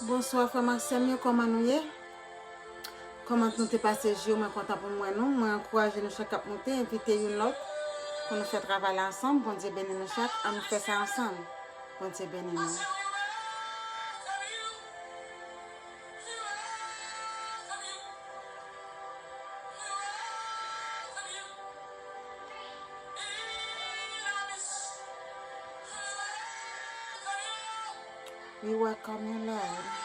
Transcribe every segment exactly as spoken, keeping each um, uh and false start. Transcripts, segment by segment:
Bonswa frè m ak sè m yo, kòman nou ye? Kòman nou te pase jou? Mwen kontan pou m wè nou. Mwen ankouraje nou chak k ap moute, envite youn lòt pou nou fè travay la ansanm. Bondye beni nou chak. Ann nou fè sa ansanm. Bondye beni nou. We welcome you, Lord.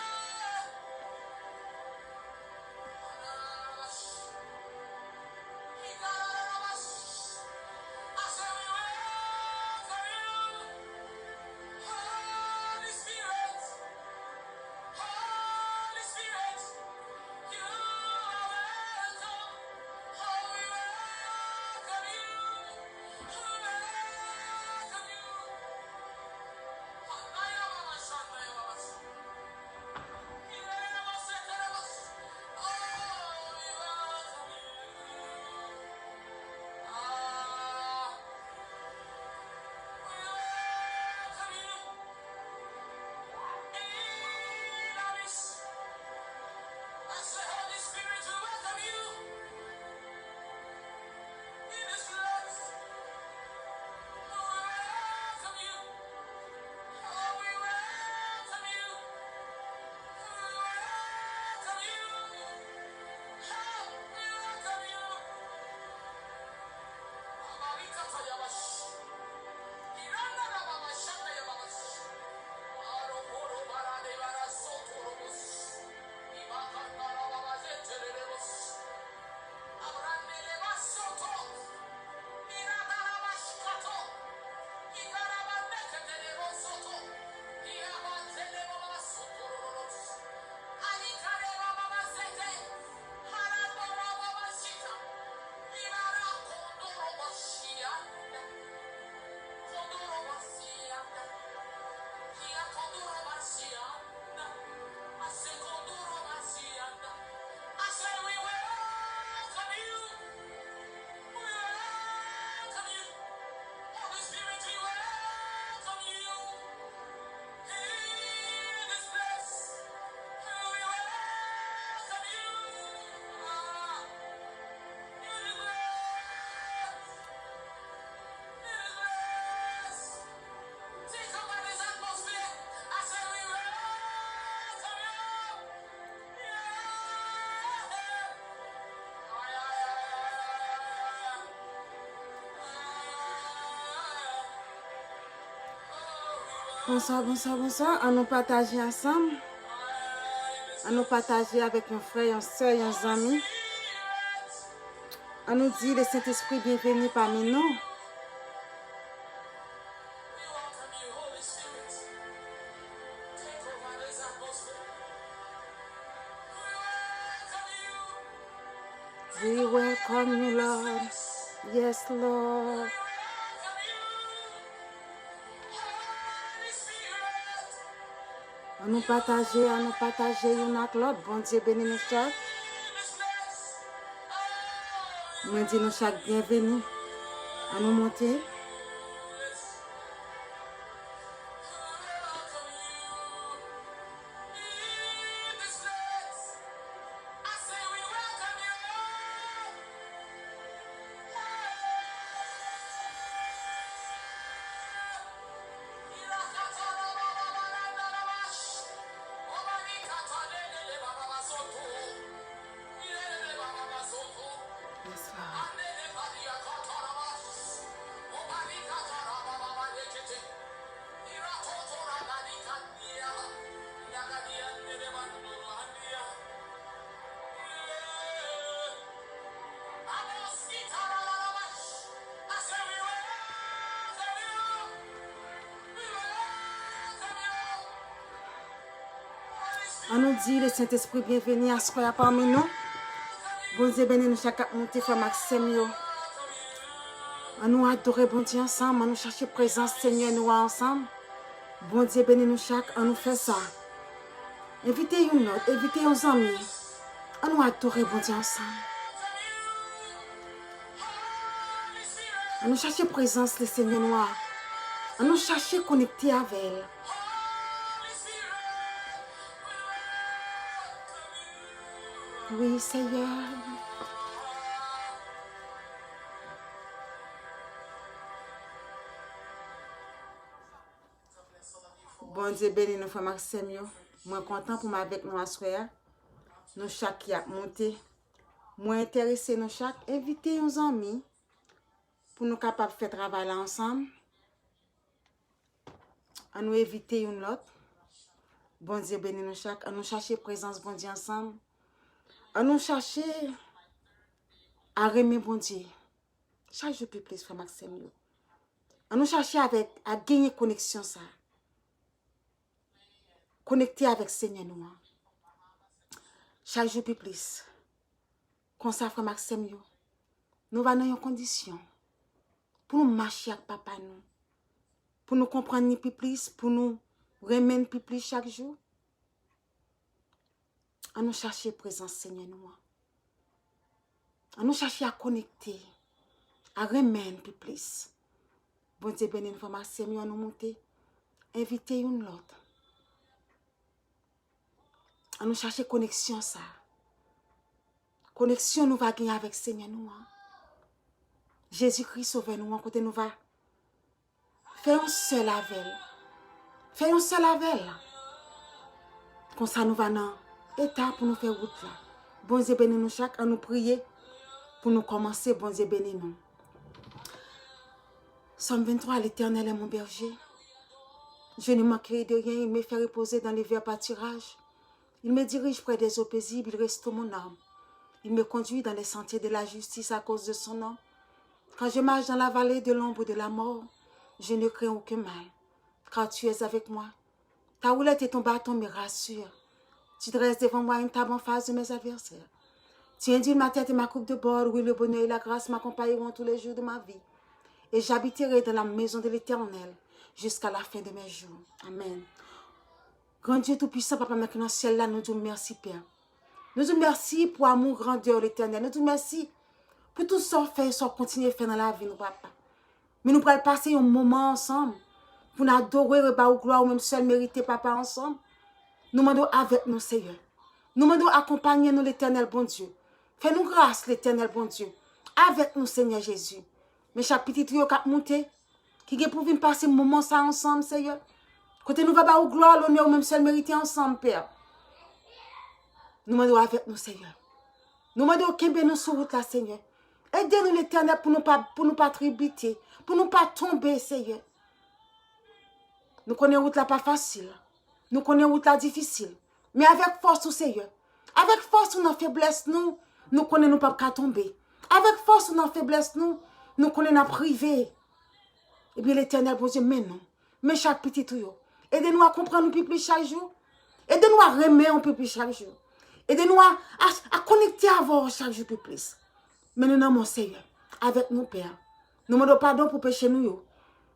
Bonswa, bonswa, bonswa. Ann nou pataje ansanm. Ann nou pataje avèk yon frè, yon sè, yon zanmi. Ann nou di Lesentespri byenveni pami nou. We welcome you, Lord. Yes, Lord. Ann nou pataje, ann nou pataje youn ak lòt. Bondye beni nou chak. Mwen di nou chak byenveni. Ann nou monte. Yes, Lord. Ann nou di Lesentespri byenveni aswè a pami nou. Bondye beni nou chak k ap moute, frè m ak sè m yo. Ann nou adore Bondye ansanm, ann nou chache prezans Senyè nou a ansanm. Bondye beni nou chak, ann nou fè sa. Envite youn lòt, envite yon zanmi. Ann nou adore Bondye ansanm. Ann nou chache prezans Senyè nou a. Ann nou chache konekte avè l. Wi, Seyè. Bondye beni nou, frè m ak sè m yo. Mwen kontan pou m avèk nou aswè a. Nou chak ki ap moute. Mwen enterese nou chak. Envite yon zanmi pou nou kapab fè travay la ansanm. Ann nou envite youn lòt. Bondye beni nou chak. Ann nou chache prezans Bondye ansanm. Ann nou chache a renmen Bondye. Chak jou pi plis, frè m ak sè m yo. Ann nou chache avèk, a genyen koneksyon sa. Konekte avèk Senyè nou an. Chak jou pi plis. Konsa, frè m ak sè m yo, nou va nan yon kondisyon pou nou mache ak Papa nou, pou nou konprann li pi plis, pou nou renmen l pi plis chak jou. Ann nou chache prezans Senyè nou an. Ann nou chache a konekte, a renmen l pi plis. Bondye beni nou, frè m ak sè m yo, ann nou moute, envite youn lòt. Ann nou chache koneksyon sa. Koneksyon nou va gen avèk Senyè nou an. Jezikri, Sovè nou an, kote nou va fè yon sèl avè l. Fè yon sèl avè l. Konsa nou va nan eta pou nou fè wout la. Bondye beni nou chak, ann nou priye pou nou kòmanse. Bondye beni nou. Psaume vingt-trois, L'Éternel est mon berger. Je ne manquerai de rien, il me fait reposer dans les verts pâturages. Il me dirige près des eaux paisibles, il restaure mon âme. Il me conduit dans les sentiers de la justice à cause de son nom. Quand je marche dans la vallée de l'ombre de la mort, je ne crains aucun mal, car tu es avec moi. Ta houlette et ton bâton me rassurent. Tu dresses devant moi une table en face de mes adversaires. Tu induis ma tête et ma coupe déborde. Oui, le bonheur et la grâce m'accompagneront tous les jours de ma vie. Et j'habiterai dans la maison de l'Éternel jusqu'à la fin de mes jours. Amen. Gran Dye Toupisan, Papa m ki nan syèl la, nou di w mèsi, Pè. Nou di w mèsi pou amou grandè w, Letènèl. Nou di w mèsi pou tout sa w fè e sa w kontinye fè nan lavi nou, Papa. Men nou pral pase yon moman ansanm pou n adore w e ba w glwa, ou menm sèl merite, Papa, ansanm. Nou mande w avèk nou, Seyè. Nou mande w akonpaye nou, Letènèl Bondye. Fè nou gras, Letènèl Bondye. Avèk nou, Senyè Jezi. Men chak pitit ou yo k ap moute, ki gen pou vin pase moman sa ansanm, Seyè. Kote nou va ba ou glwa, lonè ou menm sèl merite ansanm, Pè. Nou mande w avèk nou, Seyè. Nou mande w kenbe nou sou wout la, Senyè. Ede nou, Letènèl, pou nou pa, pou nou pa tribite, pou nou pa tonbe, Seyè. Nou konnen wout la pa fasil. Nou konnen wout la difisil. Men avèk fòs ou, Seyè, avèk fòs ou nan feblès nou, nou konnen nou p ap ka tonbe. Avèk fòs ou nan feblès nou, nou konnen n ap rive. Ebyen, Letènèl Bondye, men nou. Men chak pitit ou yo. Ede nou a konprann ou pi plis chak jou. Ede nou a renmen ou pi plis chak jou. Ede nou a, a, a konekte avè w chak jou pi plis. Men nou nan men w, Seyè. Avèk nou, Pè. Nou mande w padon pou peche nou yo.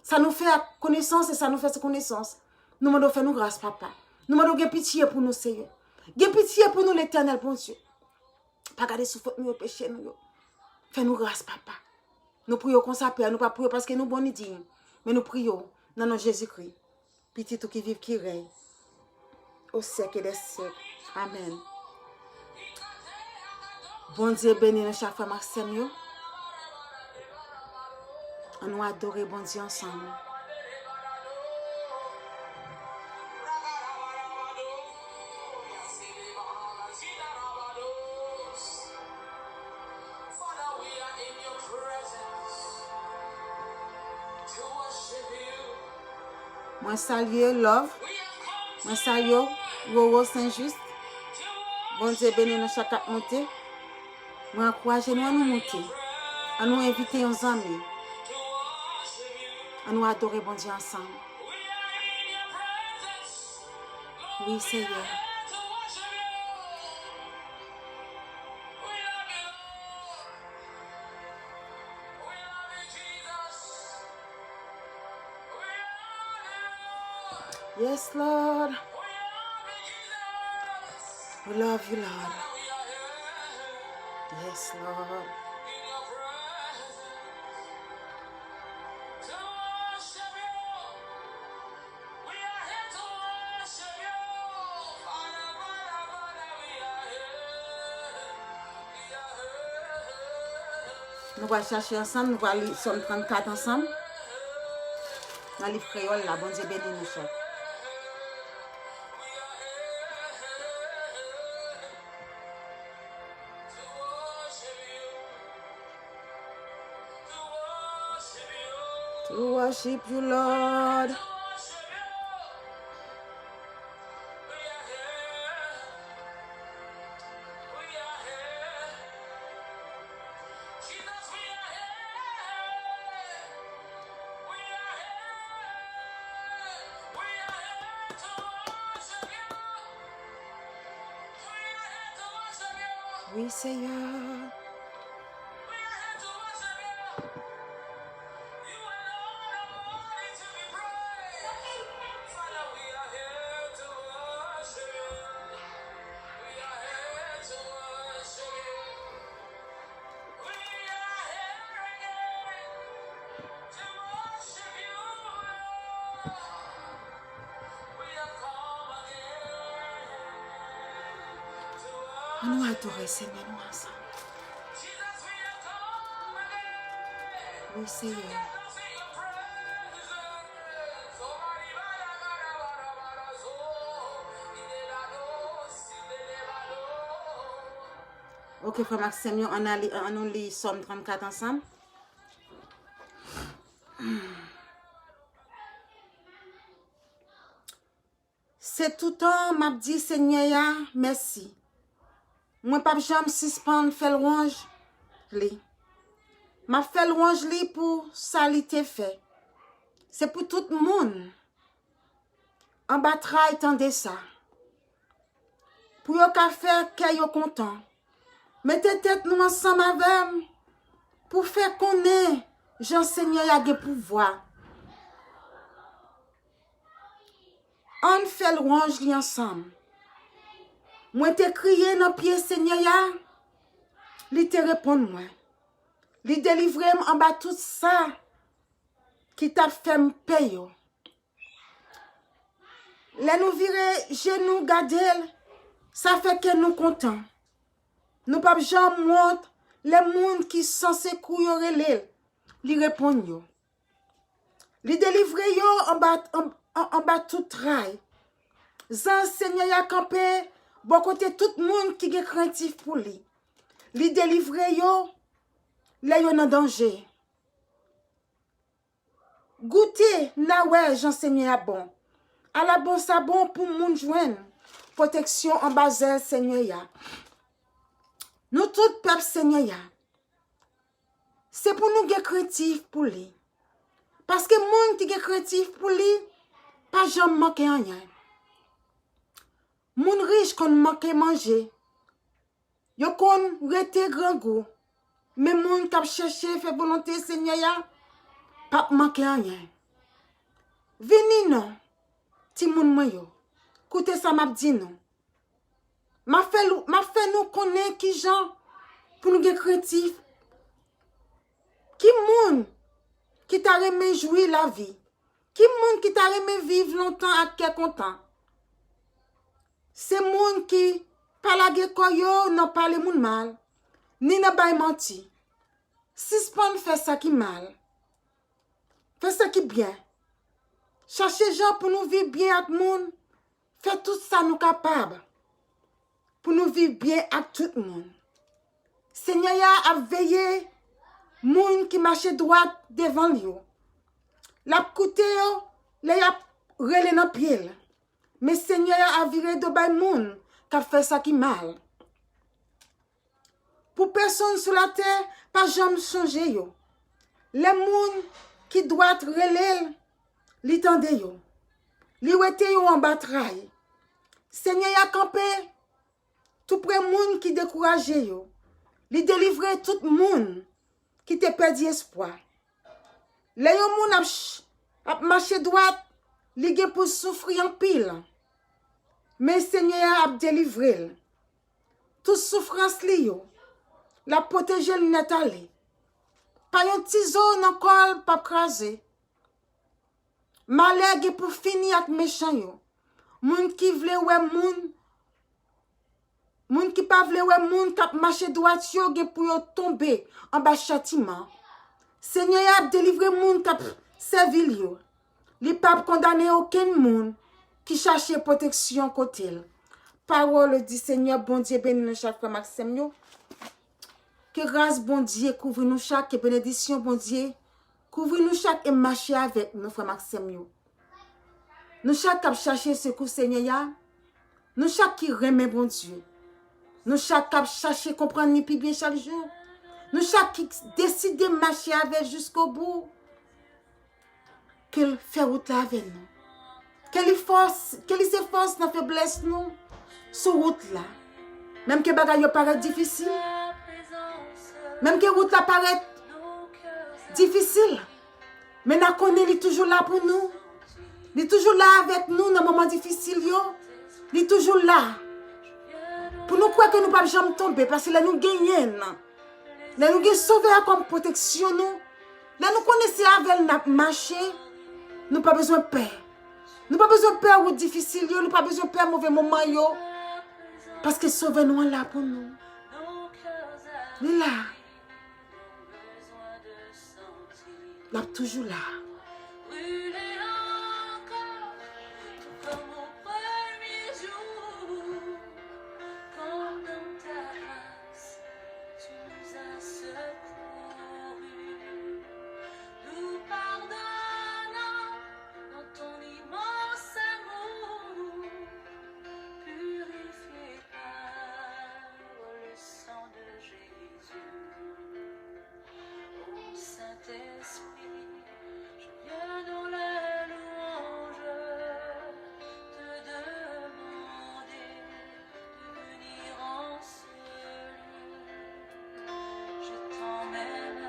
Sa nou fè ak konesans e sa nou fè san konesans. Nou mande w fè nou gras, Papa. Nou mande w gen pitye pou nou, Seyè. Gen pitye pou nou, Letènèl Bondye. Pa gade sou fòt nou yo, peche nou yo. Fè nou gras, Papa. Nou priye w konsa, Pè. Nou pa priye w paske nou bon ni diy. Men nou priye w nan non Jezikri. Pitit ou ki viv, ki rèy o syèk dè syèk. Amèn. Bondye beni nou chak, frè m ak sè m yo. Ann nou adore Bondye ansanm. Mwen salye Love. Mwen salye w, Roro Saint Just. Bondye beni nou chak k ap moute. Mwen ankouraje nou, ann nou moute. Ann nou envite yon zanmi. Ann nou adore Bondye ansanm. Wi, Seyè. Yes, Lord. We love you, Lord. Yes, Lord. Nou pral chache ansanm, nou pral li Sòm trannkat ansanm. Nan liv kreyòl la, Bondye beni nou chak. To worship you, Lord. Wi, Seyè. Ann nou adore Senyè nou ansanm. Wi, Seyè. Ok, frè m ak sè m yo, ann ale, ann nou li Sòm trannkat ansanm. Se toutan m ap di Senyè a mèsi. Mwen p ap janm sispann fè lwanj li. M ap fè lwanj li pou sa li te fè. Se pou tout moun anba tray tande sa. Pou yo ka fè kè yo kontan. Mete tèt nou ansanm avè m pou fè konnen jan Senyè a gen pouvwa. Ann fè lwanj li ansanm. Mwen te kriye nan pye Senyè a, li te reponn mwen. Li delivre m anba tout sa ki t ap fè m pè yo. Lè nou vire je nou gade l, sa fè kè nou kontan. Nou p ap janm wont lè moun ki san sekou yo rele l, li reponn yo. Li delivre yo anba, an, an, anba tout tray. Zanj Senyè a kanpe bò kote tout moun ki gen krentif pou li. Li delivre yo lè yo nan danje. Goute, n a wè jan Senyè a bon. Ala bon sa bon pou moun jwenn pwoteksyon anba zèl Senyè a. Nou tout pèp Senyè a. Se pou nou gen krentif pou li. Paske moun ki gen krentif pou li, pa janm manke anyen. Moun rich konn manke manje. Yo konn rete grangou. Men moun k ap chèche fè volonte Senyè a, p ap manke anyen. Vini non, timoun mwen yo. Koute sa m ap di nou. M ap fè, l- m ap fè nou konnen kijan pou nou gen krentif. Ki moun ki ta renmen jwi lavi? Ki moun ki ta renmen viv lontan ak kè kontan? Se moun ki pa lage kò yo nan pale moun mal, ni nan bay manti. Sispann fè sa ki mal. Fè sa ki byen. Chache jan pou nou viv byen ak moun. Fè tout sa nou kapab pou nou viv byen ak tout moun. Senyè a ap veye moun ki mache dwat devan l yo. L ap koute yo lè y ap rele nan pye l. Men Senyè a ap vire do bay moun k ap fè sa ki mal. Pou pèsonn sou latè pa janm sonje yo. Lè moun ki dwat rele l, li tande yo. Li wete yo anba tray. Senyè a kanpe toupre moun ki dekouraje yo. Li delivre tout moun ki te pèdi espwa. Lè yon moun ap, ch- ap mache dwat, Li gen pou soufri anpil, men Senyè a ap delivre l. Tout soufrans li yo, l ap pwoteje l nèt ale. Pa yon ti zo nan kò l p ap kraze. Malè gen pou fini ak mechan yo. Moun ki vle wè moun, moun ki pa vle wè moun k ap mache dwat yo gen pou yo tonbe anba chatiman. Senyè a ap delivre moun k ap sèvi l yo. Li p ap kondane okenn moun ki chache pwoteksyon kote l. Pawòl di Senyè Bondye beni nou chak, frè m ak sè m yo. Ke gras Bondye kouvri nou chak, ke benedisyon Bondye kouvri nou chak e mache avèk nou, frè m ak sè m yo. Nou chak k ap chache sekou Senyè a, nou chak ki renmen Bondye, nou chak k ap chache konprann li pi byen chak jou, nou chak ki deside mache avè l jiskobou, ke l fè wout la avè nou. Ke li fòs, ke li se fòs nan feblès nou sou wout la. Menm ke bagay yo parèt difisil, menm ke wout la parèt difisil, men n a konnen li toujou la pou nou. Li toujou la avèk nou nan moman difisil yo. Li toujou la pou nou kwè ke nou p ap janm tonbe, paske lè nou genyen l, lè nou gen Sovè a kòm pwoteksyon nou, lè nou konnen se avè l n ap mache, nou pa bezwen pè. Nou pa bezwen pè wout difisil yo, nou pa bezwen pè move moman yo, paske Sovè nou an la pou nou. Li la. L ap toujou la. Brûler encore, tout comme au premier jour, quand dans ta grâce, tu nous as secourus. Nous pardonnons dans ton immense amour, purifié par le sang de Jésus. Ô Saint-Esprit, je viens dans la louange te demander de venir en ce lieu. Je t'emmène,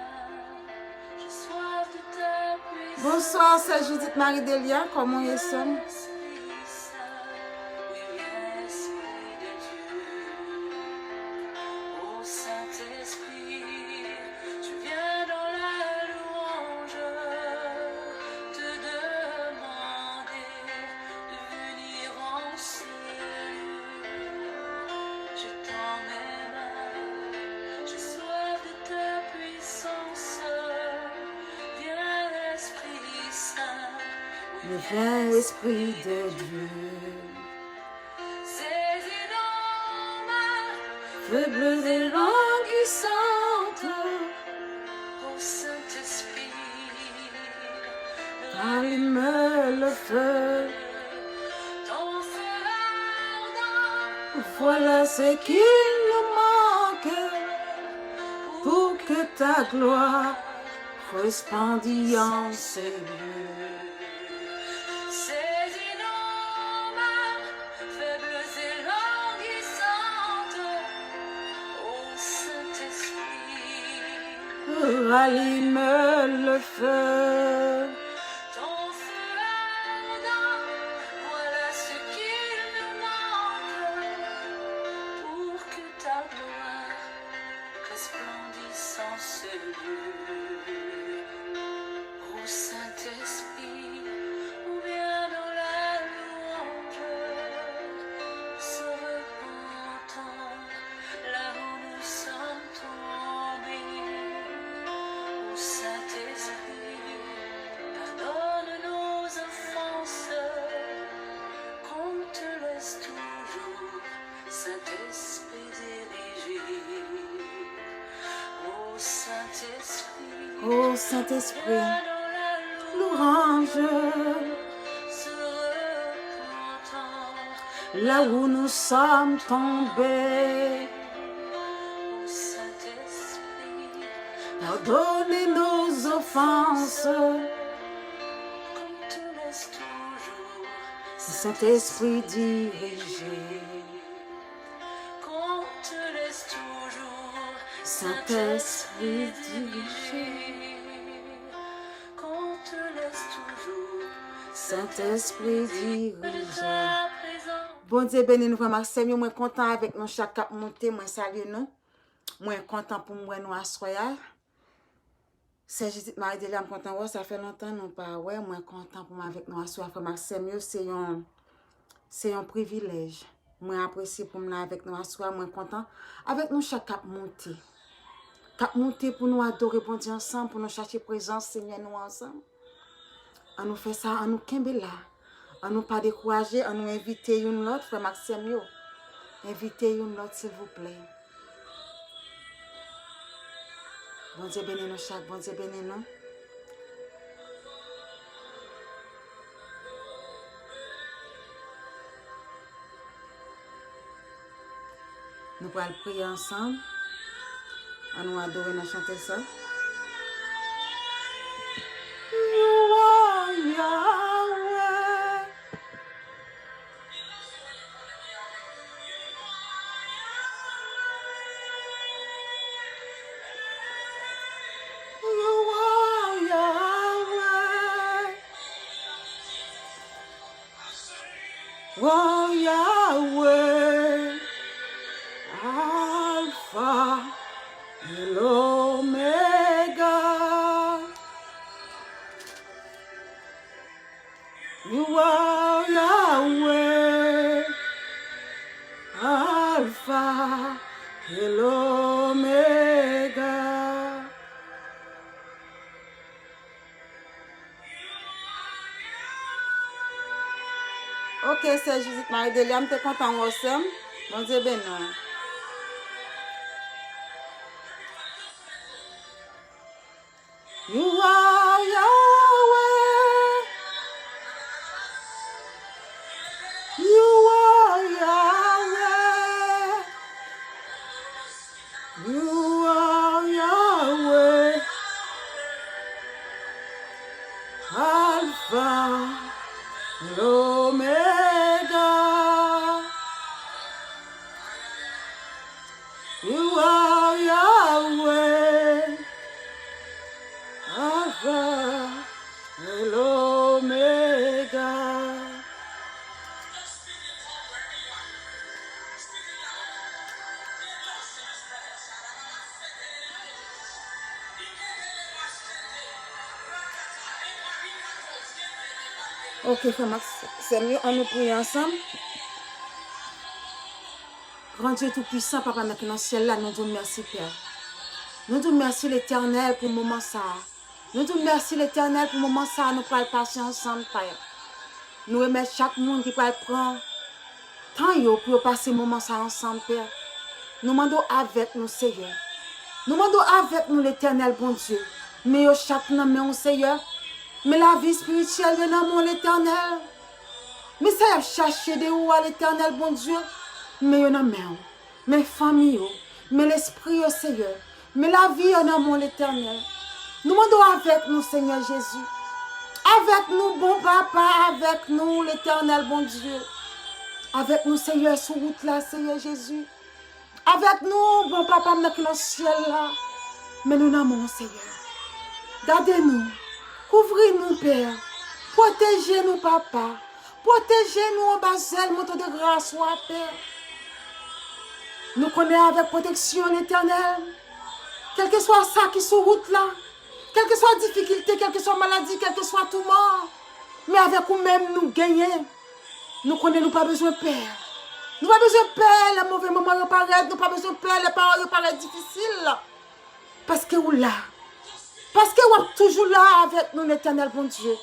j'ai soif de ta puissance. Bonswa, sè Judith Marie Delia, kòman w ye, sè m? Esprit Saint, oui, Esprit de Dieu. Ô Saint-Esprit, tu viens dans la louange te demander de venir en ce lieu. Je t'emmène, j'ai soif de ta puissance. Viens, Esprit Saint, oui, viens, Esprit de Dieu. Saisis nos mains, faibles et languissantes. Ô Saint-Esprit, rallume le feu. Ton feu ardent, voilà ce qu'il nous manque pour que ta gloire resplendisse en ce lieu. Saisis nos mains, faibles et languissantes, ô Saint-Esprit, rallume le feu. Ton feu ardent, voilà ce qu'il nous manque pour que ta gloire resplendisse en ce lieu. Ô Saint-Esprit, viens dans la louange, sans repentant, là où nous sommes tombés. Ô Saint-Esprit, pardonne nos offenses, qu'on te laisse toujours, Saint-Esprit, diriger. Ô Saint-Esprit, ô Saint-Esprit, louange, se repentant, là où nous sommes tombés. Ô Saint-Esprit, pardonne nos offenses, qu'on te laisse toujours, Saint-Esprit, diriger. Qu'on te laisse toujours, Saint-Esprit, diriger. Qu'on te laisse toujours, Sentespri dirije. Bondye beni nou, frè m ak sè m yo. Mwen kontan avèk nou chak k ap moute. Mwen salye nou. Mwen kontan pou m wè nou aswè a. Sè Jidit Marie Delia, m kontan wè w. Sa fè lontan nou pa wè. Mwen kontan pou m avèk nou aswè a, frè m ak sè m yo. Se yon, se yon privilèj. Mwen apresye pou m la avèk nou aswè a. Mwen kontan avèk nou chak k ap moute. K ap moute pou nou adore Bondye ansanm, pou nou chache prezans Senyè nou ansanm. An nou fè sa, an nou kenbe la. An nou pa dekouraje, an nou envite youn lòt, frè m ak sè m yo. Envite youn lòt, silvouplè. Bondye beni nou chak, Bondye beni nou. Nou pral priye ansanm. An nou adore nan chante sa. You are Yahweh. You are Yahweh. Oh Yahweh, Alpha and Omega. You are Yahweh, Alpha and Omega. Ok, sè Judith Marie Delia, m te kontan wè w, sè m. Bondye beni w. You are Yahweh. You are Yahweh. You are Yahweh, Alpha and Omega. You are Yahweh, Alpha and Omega. Ok, frè m ak sè m yo, an nou priye ansanm. Gran Dye Toupisan, Papa m ki nan syèl la, nou di w mèsi, Pè. Nou di w mèsi, Letènèl, pou moman sa a. Nou di w mèsi, Letènèl, pou moman sa a nou pral pase ansanm, Pè. Nou remèt chak moun ki pral pran tan yo pou yo pase moman sa a ansanm, Pè. Nou mande w avèk nou, Seyè. Nou mande w avèk nou, Letènèl Bondye. Men yo chak nan men w, Seyè. Men lavi espirityèl yo nan men w, Letènèl. Men sa y ap chache de ou a, Letènèl Bondye. Men yo nan men w. Men fanmi yo, men lespri yo, Seyè. Men lavi yo nan men w, Letènèl. Nou mande w avèk nou, Senyè Jezi. Avèk nou, bon Papa, avèk nou, Letènèl Bondye. Avèk nou, Seyè, sou wout la, Seyè Jezi. Avèk nou, bon Papa m nan ki nan syèl la. Men nou nan men w, Seyè. Gade nou. Kouvri nou, Pè. Pwoteje nou, Papa. Pwoteje nou anba zèl manto de gras ou a, Pè. Nou konnen avèk pwoteksyon Letènèl, kèlkeswa sa ki sou wout la, kèlkeswa difikilte, kèlkeswa maladi, kèlkeswa touman, men avèk ou menm nou genyen. Nou konnen nou pa bezwen pè. Nou pa bezwen pè lè move moman yo parèt, nou pa bezwen pè lè pawòl yo parèt difisil. Paske ou la. Paske w ap toujou la avèk nou, Letènèl Bondye.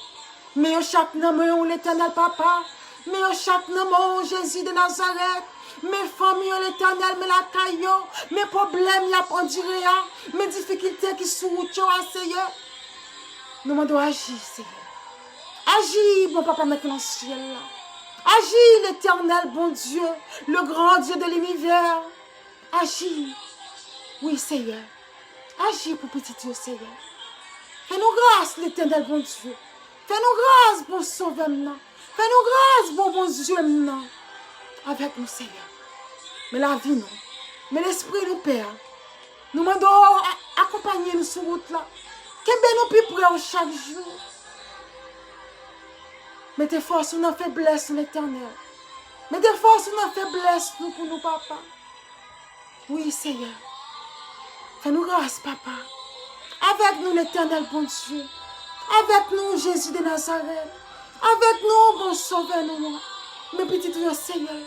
Men yo chak nan men w, Letènèl Papa. Men yo chak nan men w, Jezi de Nazarèt. Men fanmi yo, Letènèl, men lakay yo. Men pwoblèm y ap andire a. Men difikilte ki sou wout yo a, Seyè. Nou mande w aji, Seyè. Aji, bon Papa m ki nan syèl la. Aji, Letènèl Bondye, le grand Dieu de l'univers. Aji. Wi, Seyè. Aji pou pitit yo, Seyè. Fè nou gras, Letènèl Bondye. Fè nou gras, bon Sovè m nan. Fè nou gras, bon Bondye m nan. Avèk nou, Seyè. Men lavi nou. Men lespri nou, Pè. Nou mande w a-, akonpanye nou sou wout la. Kenbe nou pi pre w chak jou. Mete fòs ou nan feblès nou, Letènèl. Mete fòs ou nan feblès nou pou nou, papa. Wi, Seyè. Fè nou gras, papa. Avèk nou, Letènèl Bondye. Avèk nou, Jezi de Nazarèt. Avèk nou, bon Sovè nou an. Men pitit ou yo, Seyè.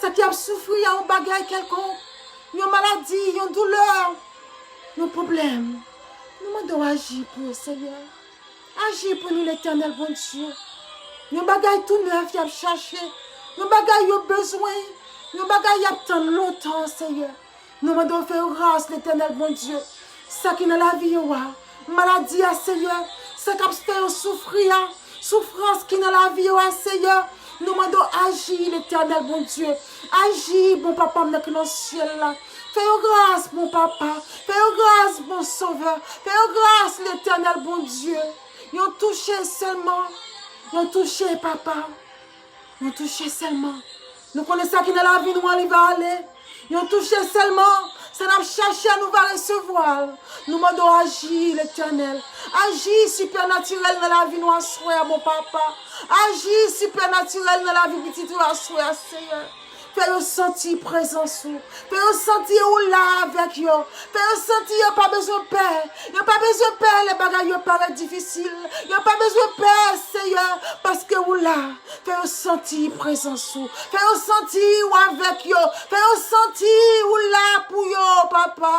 Sa ki ap soufri a yon bagay kèlkonk, yon maladi, yon doulè, yon pwoblèm. Nou mande w aji pou yo, Seyè. Aji pou nou, Letènèl Bondye. Yon bagay tou nèf y ap chache. Yon bagay yo bezwen. Yon bagay y ap tann lontan, Seyè. Nou mande w fè yo gras, Letènèl Bondye. Sa ki nan lavi yo a, maladi a, Seyè. Sa k ap fè yo soufri a, soufrans ki nan lavi yo a, Seyè. Nou mande w aji, Letènèl Bondye. Aji, bon Papa m nan ki nan syèl la. Fè yo gras, bon Papa. Fè yo gras, bon Sovè. Fè yo gras, Letènèl Bondye. Yon touche sèlman. Yon touche, papa. Yon touche sèlman. Nou konnen sa ki nan lavi nou an, li va ale. Yon touche sèlman. Sa n ap chache a, nou va resevwa l. Nou mande w aji, Letènèl. Aji sipènatirèl nan lavi nou aswè a, bon Papa. Aji sipènatirèl nan lavi pitit ou aswè a, Seyè. Fè yo santi prezans ou. Fè yo santi ou la avèk yo. Fè yo santi yo pa bezwen pè. Yo pa bezwen pè lè bagay yo parèt difisil. Yo pa bezwen pè, Seyè, paske ou la. Fè yo santi prezans ou. Fè yo santi ou avèk yo. Fè yo santi ou la pou yo, papa.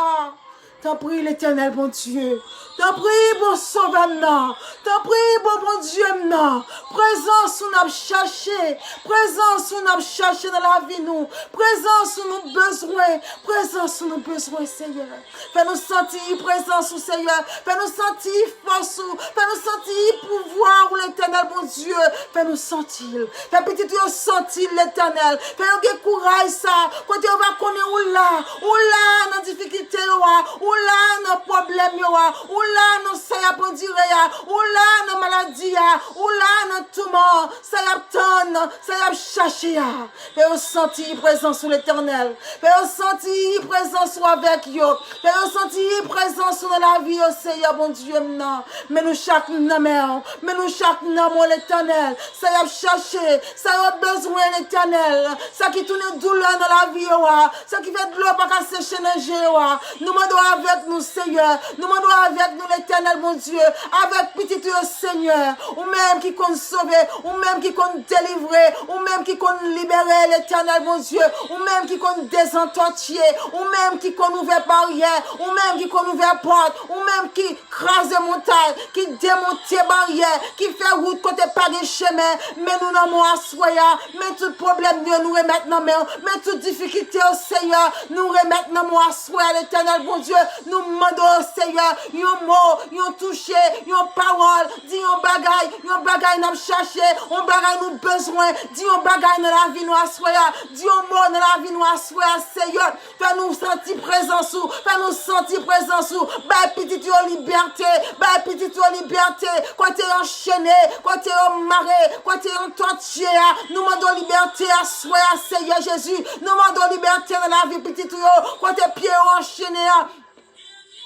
Tanpri, Letènèl Bondye. Tanpri, bon Sovè m nan. Tanpri, bon Bondye m nan. Prezans ou n ap chache. Prezans ou n ap chache nan lavi nou. Prezans ou nou bezwen. Prezans ou nou bezwen, Seyè. Fè nou santi prezans ou, Seyè. Fè nou santi fòs ou. Fè nou santi pouvwa ou, Letènèl Bondye. Fè nou santi l. Fè pitit ou yo santi l, Letènèl. Fè yo gen kouraj sa. Kote yo va konnen ou la. Ou la nan difikilte yo a. Ou la nan pwoblèm yo a. Ou la nan sa y ap andire a. Ou la nan maladi a. Ou la nan touman. Sa y ap tann. Sa y ap chache a. Fè yo santi prezans ou, Letènèl. Fè yo santi prezans ou avèk yo. Fè yo santi prezans ou nan lavi yo, Seyè Bondye m nan. Men nou chak nan men w. Men nou chak nan men w, Letènèl. Sa y ap chache, sa yo bezwen, Letènèl. Sa ki tounen doulè nan lavi yo a. Sa ki fè dlo pa ka seche nan je yo a. Nou mande w avèk nou, Seyè. Nou mande w avèk nou, Letènèl Bondye. Avèk pitit ou yo, Senyè. Ou menm ki konn sove, ou menm ki konn delivre, ou menm ki konn libere, Letènèl Bondye. Ou menm ki konn dezantòtye, ou menm ki konn ouvè baryè, ou menm ki konn ouvè pòt, ou menm ki kraze montay, ki demonte baryè, ki fè wout kote pa gen chemen. Men nou nan men w aswè a. Men tout pwoblèm nou yo, nou remèt nan men w. Men tout difikilte yo, Seyè, nou remèt nan men w aswè a, Letènèl Bondye. Nou mande w, Seyè, yon mo, yon touche, yon pawòl, di yon bagay, yon bagay n ap chache, yon bagay nou bezwen, di yon bagay nan lavi nou aswè a, di yon mo nan lavi nou aswè a, Seyè. Fè nou santi prezans ou, fè nou santi prezans ou. Bay pitit yo libète, bay pitit yo libète. Kote yo anchene, kote yo mare, kote yo antòtye a, nou mande w libète aswè a, Seyè Jezi. Nou mande w libète nan lavi pitit ou yo, kote pye yo anchene a.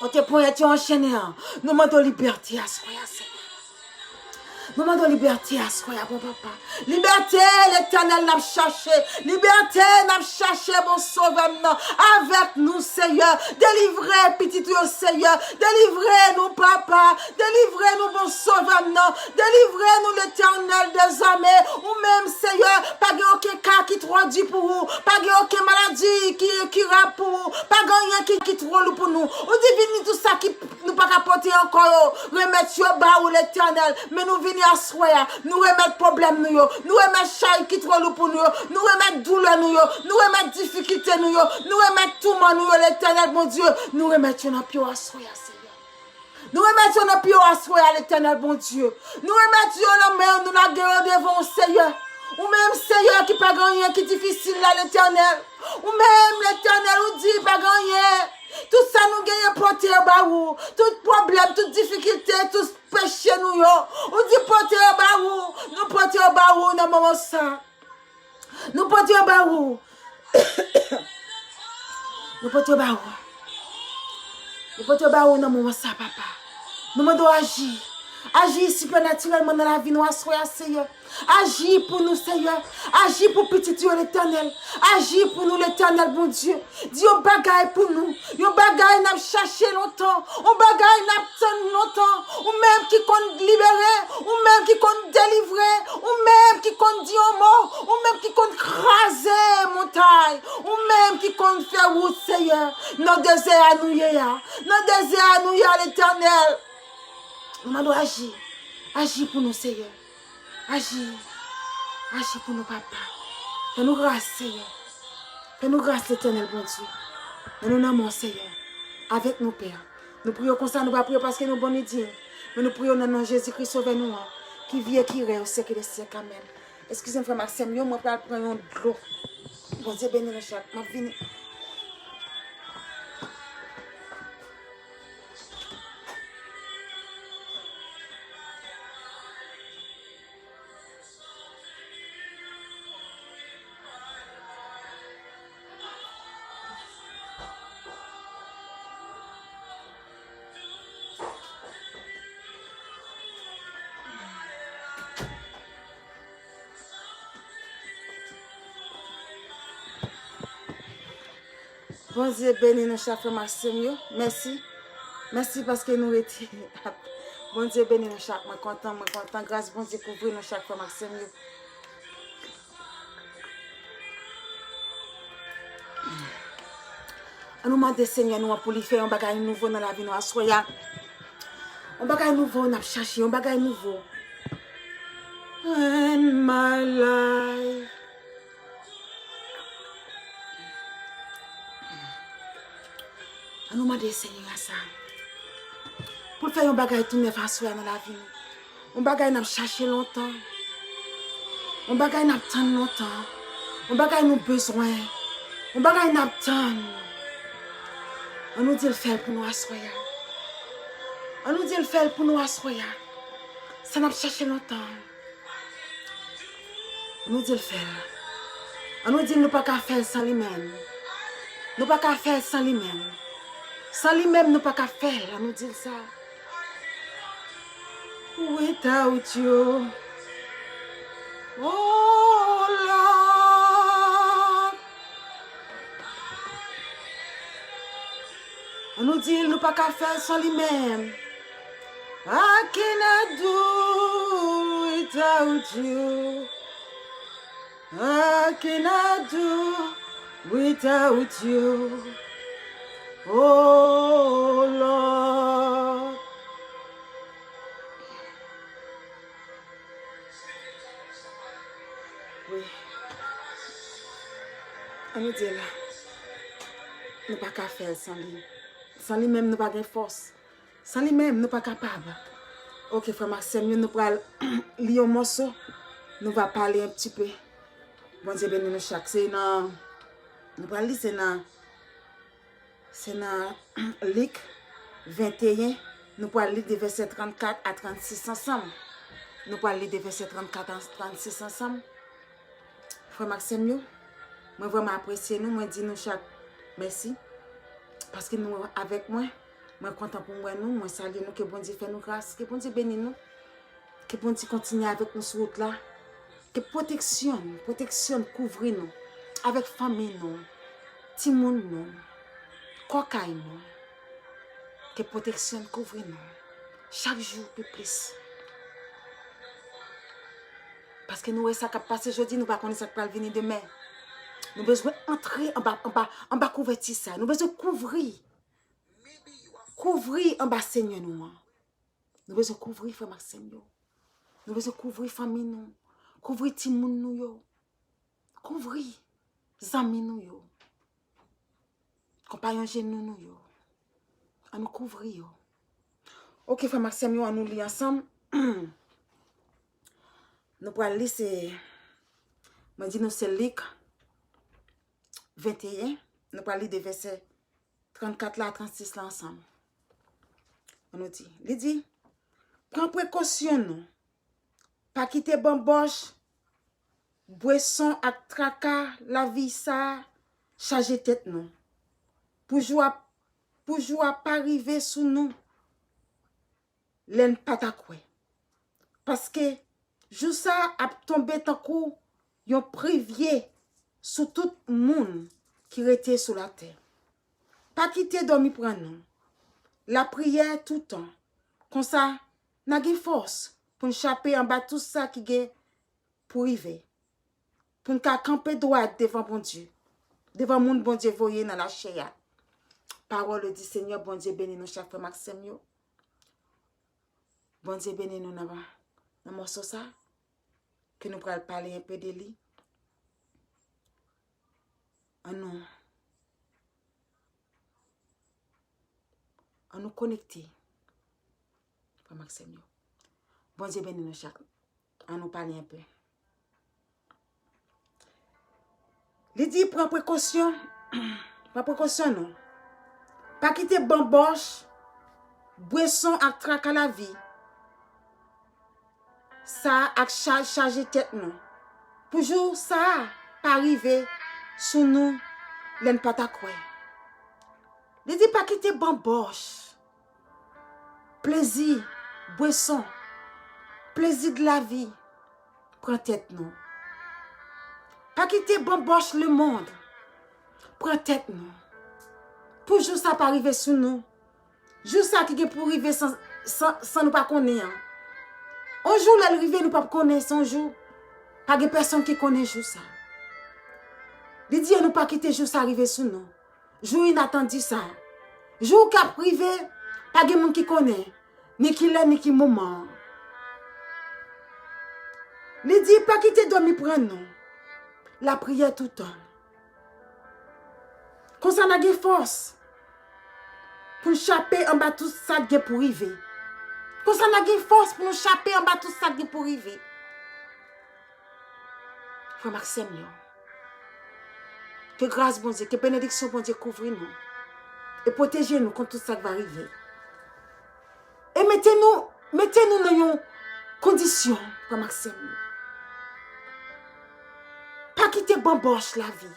Kote ponyèt yo anchene an, nou mande w libète aswè a, Senyè. Nou mande w libète aswè a, bon Papa. Libète, Letènèl, n ap chache. Libète, n ap chache, bon Sovè m nan. Avèk nou, Seyè. Delivre pitit ou yo, Seyè. Delivre nou, Papa. Delivre nou, bon Sovè m nan. Delivre nou, Letènèl, dezame. Ou menm, Seyè, pa gen okenn ka ki twò di pou ou. Pa gen okenn maladi ki enkirab pou ou. Pa gen anyen ki, ki twò lou pou nou. Ou di vini tout sa ki nou pa ka pote ankò yo. Remèt yo ba ou, Letènèl. Men nou vini aswè a. Nou remèt pwoblèm nou yo. Nou remèt chay ki twò lou pou nou yo. Nou remèt doulè nou yo. Nou remèt difikilte nou yo. Nou remèt touman nou yo, Letènèl Bondye. Nou remèt yo nan pye w aswè a, Seyè. Nou remèt yo nan pye w aswè a, Letènèl Bondye. Nou remèt yo nan men w, nou lage yo devan w, Seyè. Ou menm, Seyè, ki pa gen anyen ki difisil la, Letènèl. Ou menm, Letènèl, ou di pa gen anyen. Tout sa nou genyen, pote yo ba ou. Tout pwoblèm, tout difikilte, tout peche nou yo. Ou di pote yo ba ou. Nou pote yo ba ou nan moman sa. Nou pote yo ba ou. Nou pote yo ba ou. Nou pote yo ba ou nan moman sa, Papa. Nou mande w aji. Aji sipènatirèlman nan lavi nou aswè a, Seyè. Aji pou nou, Seyè. Aji pou pitit yo, Letènèl. Aji pou nou, Letènèl Bondye. Di yon bagay pou nou. Yon bagay n ap chache lontan. Yon bagay n ap tann lontan. Ou menm ki konn libere. Ou menm ki konn delivre. Ou menm ki konn di yon mo. Ou menm ki konn kraze montay. Ou menm ki konn fè wout, Seyè. Nan dezè a nou ye a. Nan dezè a nou ye a, Letènèl. Nou mande w aji. Aji pou nou, Seyè. Aji. Aji pou nou, Papa. Fè nou gras, Seyè. Fè nou gras, Letènèl Bondye. Men nou nan men w, Seyè. Avèk nou, Pè. Nou priye w konsa, nou pa priye w paske nou bon ni diy. Men nou priye w nan non Jezi Kris, Sovè nou an, ki viv e ki rèy o syèk de syèk. Amèn. Eskize m, frè m ak sè m yo, mwen pral pran yon dlo. Bondye beni nou chak. M ap vini. Bondye beni nou chak, frè m ak sè m yo. Mèsi. Mèsi paske nou rete. Bondye beni nou chak. Mwen kontan, mwen kontan. Gras Bondye kouvri nou chak, frè m ak sè m yo. An nou mande Senyè nou an pou li fè yon bagay nouvo nan lavi nou aswè a. Yon bagay nouvo n ap chache, yon bagay nouvo. In my life. An nou mande Senyè a sa. Pou l fè yon bagay tou nèf aswè a nan lavi nou. Yon bagay n ap chache lontan. Yon bagay n ap tann lontan. Yon bagay nou bezwen. Yon bagay n ap tann. An nou di l fè l pou nou aswè a. An nou di l fè l pou nou aswè a. Sa n ap chache lontan. An nou di l fè l. An nou di l nou pa ka fè l san li menm. Nou pa ka fè l san li menm. San li menm, nou pa ka fè l. An nou di l sa. Without you, oh Lord. An nou di l nou pa ka fè l san li menm. I cannot do without you. I cannot do without you, oh Lord. Wi. An nou di l, nou pa ka fè l san li. San li menm, nou pa gen fòs. San li menm, nou pa kapab. Oke, frè m ak sè m yo, nou pral li yon mòso. Nou va pale un petit peu. Bondye beni nou chak. Se nan, nou pral li, se nan, se nan Lik venteyen. Nou pral li de vèsè trannkat a trannsis ansanm. Nou pral li de vèsè trannkat a trannsis ansanm. Frè m ak sè m yo, mwen vrèman apresye nou. Mwen di nou chak mèsi. Paske nou avèk mwen. Mwen kontan pou m wè nou, mwen salye nou, ke Bondye fè nou gras, ke Bondye beni nou, ke Bondye kontinye avèk nou sou wout la, ke pwoteksyon, pwoteksyon kouvri nou, avèk fanmi nou, timoun nou, kò kay nou, ke pwoteksyon kouvri nou, chak jou pi plis. Paske nou wè sa k ap pase jodi, nou pa konnen sa k pral vini demen. Nou bezwen antre anba, anba, anba kouvèti sa. Nou bezwen kouvri. Kouvri anba Senyè nou an. Nou bezwen kouvri frè m ak sè m yo. Nou bezwen kouvri fanmi nou. Kouvri timoun nou yo. Kouvri zanmi nou yo. Konpayon jenou nou yo. An nou kouvri yo. Oke, frè m ak sè m yo, an nou li ansanm. Nou pral li, se, mwen di nou se Lik venteyen. Nou pral li de vèsè trannkat la a trannsis la ansanm. An nou di, li di, pran prekosyon nou. Pa kite banbòch, bweson ak traka lavi sa a chaje tèt nou. Pou jou a, pou jou a pa rive sou nou lè n pa ta kwè. Paske jou sa a ap tonbe tankou yon privye sou tout moun ki rete sou latè. Pa kite dòmi pran nou. Lapriyè toutan. Konsa, n a gen fòs pou n chape anba tout sa ki gen pou rive. Pou n ka kanpe dwat devan Bondye, devan moun Bondye voye nan lachè a. Parole du Seigneur, Bondye beni nou chak frè m ak sè m yo. Bondye beni nou nan, nan mòso sa, ke nou pral pale enpe de li. Ann nou, ann nou konekte, frè m ak sè m yo. Bondye beni nou chak. Ann nou pale enpe. Li di, pran prekosyon, pran prekosyon nou. Pa kite banbòch, bweson ak traka lavi sa ak chaj chaje tèt nou. Pou jou sa a pa rive sou nou lè n pa ta kwè. Li di, pa kite banbòch, plezi, bweson, plezi de lavi pran tèt nou. Pa kite banbòch lemonn pran tèt nou. Pou jou sa pa rive sou nou. Jou sa ki gen pou rive san, san, san nou pa konnen an. On jou lè l rive, nou p ap konnen, se on jou. Pa gen pèsonn ki konnen jou sa. Li di, ann nou pa kite jou sa rive sou nou. Jou inatandi sa. Jou k ap rive, pa gen moun ki konnen. Ni kilè, ni ki moman. Li di, pa kite dòmi pran nou. Lapriyè toutan. Konsa n a gen fòs pou n chape anba tout sa k gen pou rive. Konsa n a gen fòs pou nou chape anba tout sa k gen pou rive. Frè m ak sè m yo, ke gras Bondye, ke benediksyon Bondye kouvri nou e pwoteje nou kont tout sa k va rive. E mete nou, mete nou nan yon kondisyon, frè m ak sè m yo. Pa kite banbòch lavi.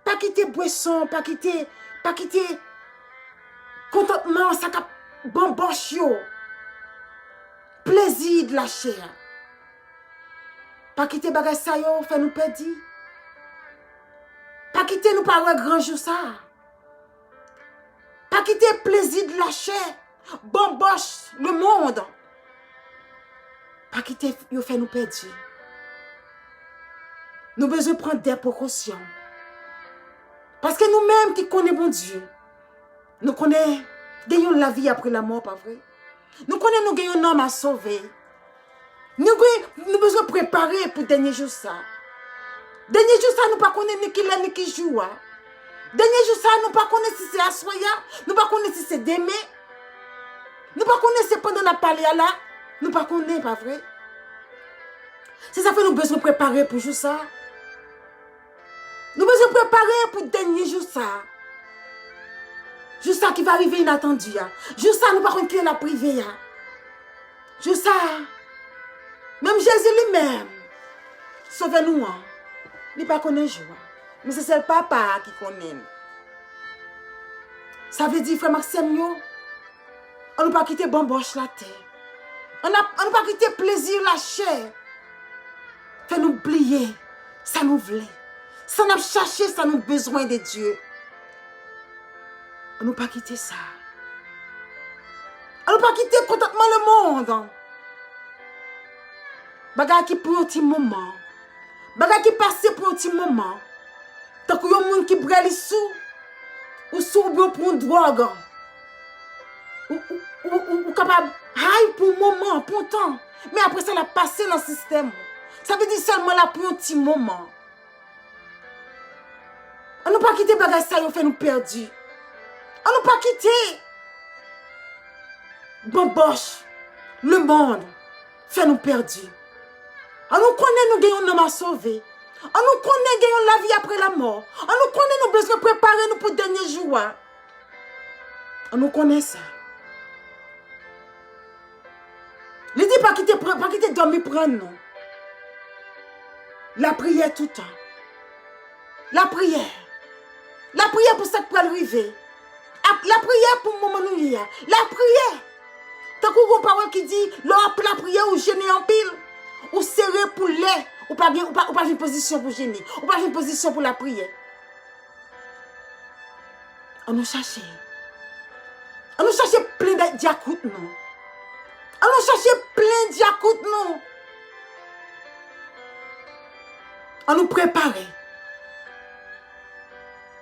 Pa kite bweson, pa kite, pa kite kontantman sa k ap banbòch yo. Plezi de lachè. Pa kite bagay sa yo fè nou pèdi. Pa kite nou pa wè gran jou sa. Pa kite plezi de lachè, banbòch lemonn, pa kite yo fè nou pèdi. Nou bezwen pran de prekosyon. Paske nou menm ki konnen Bondye, nou konnen gen yon lavi apre lamò, pa vre? Nou konnen nou gen yon nanm a sove. Nou gen, nou bezwen prepare pou dènye jou sa. Dènye jou sa, nou pa konnen ni kilè ni ki jou a. Dènye jou sa, nou pa konnen si se aswè a, nou pa konnen si se demen. Nou pa konnen se pandan n ap pale a la, nou pa konnen, pa vre? Se sa fè nou bezwen prepare pou jou sa. Nou bezwen prepare pou dènye jou sa. Jou sa ki va rive inatandi a. Jou sa nou pa konn kilè l ap rive a. Jou sa, menm Jezi li menm, Sovè nou an, li pa konnen jou a. Men se sèl Papa a ki konnen l. Sa vle di, frè m ak sè m yo, ann nou pa kite banbòch latè. Ann ap, ann nou pa kite plezi lachè fè nou bliye sa nou vle, sa n ap chache, sa nou bezwen de Dye. Ann nou pa kite sa. Ann nou pa kite kontantman lemonn. Bagay ki pou yon ti moman. Bagay ki pase pou yon ti moman. Tankou yon moun ki bwè li sou, ou sou oubyen ou pran yon dwòg. Ou, ou, ou, ou, ou kapab high pou yon moman, pou yon tan. Men apre sa, l ap pase nan sistèm ou. Sa vle di sèlman la pou yon ti moman. Ann nou pa kite bagay sa yo fè nou pèdi. Ann nou pa kite banbòch lemonn fè nou pèdi. Ann nou konnen nou gen yon nanm a sove. Ann nou konnen gen yon lavi apre lamò. Ann nou konnen nou bezwen prepare nou pou dènye jou a. Ann nou konnen sa. Li di pa kite pran, pa kite dòmi pran nou. Lapriyè toutan. Lapriyè. Lapriyè pou sa k pral rive. Ap, lapriyè pou moman nou ye a. Lapriyè. Tankou gon pawòl ki di, lè w ap lapriyè, ou jene anpil. Ou sere pou lè ou pa gen, ou pa, ou pa jwenn pozisyon pou jene. Ou pa jwenn pozisyon pou lapriyè. Ann nou chache. Ann nou chache plen dyakout nou. Ann nou chache plen dyakout nou. Ann nou prepare.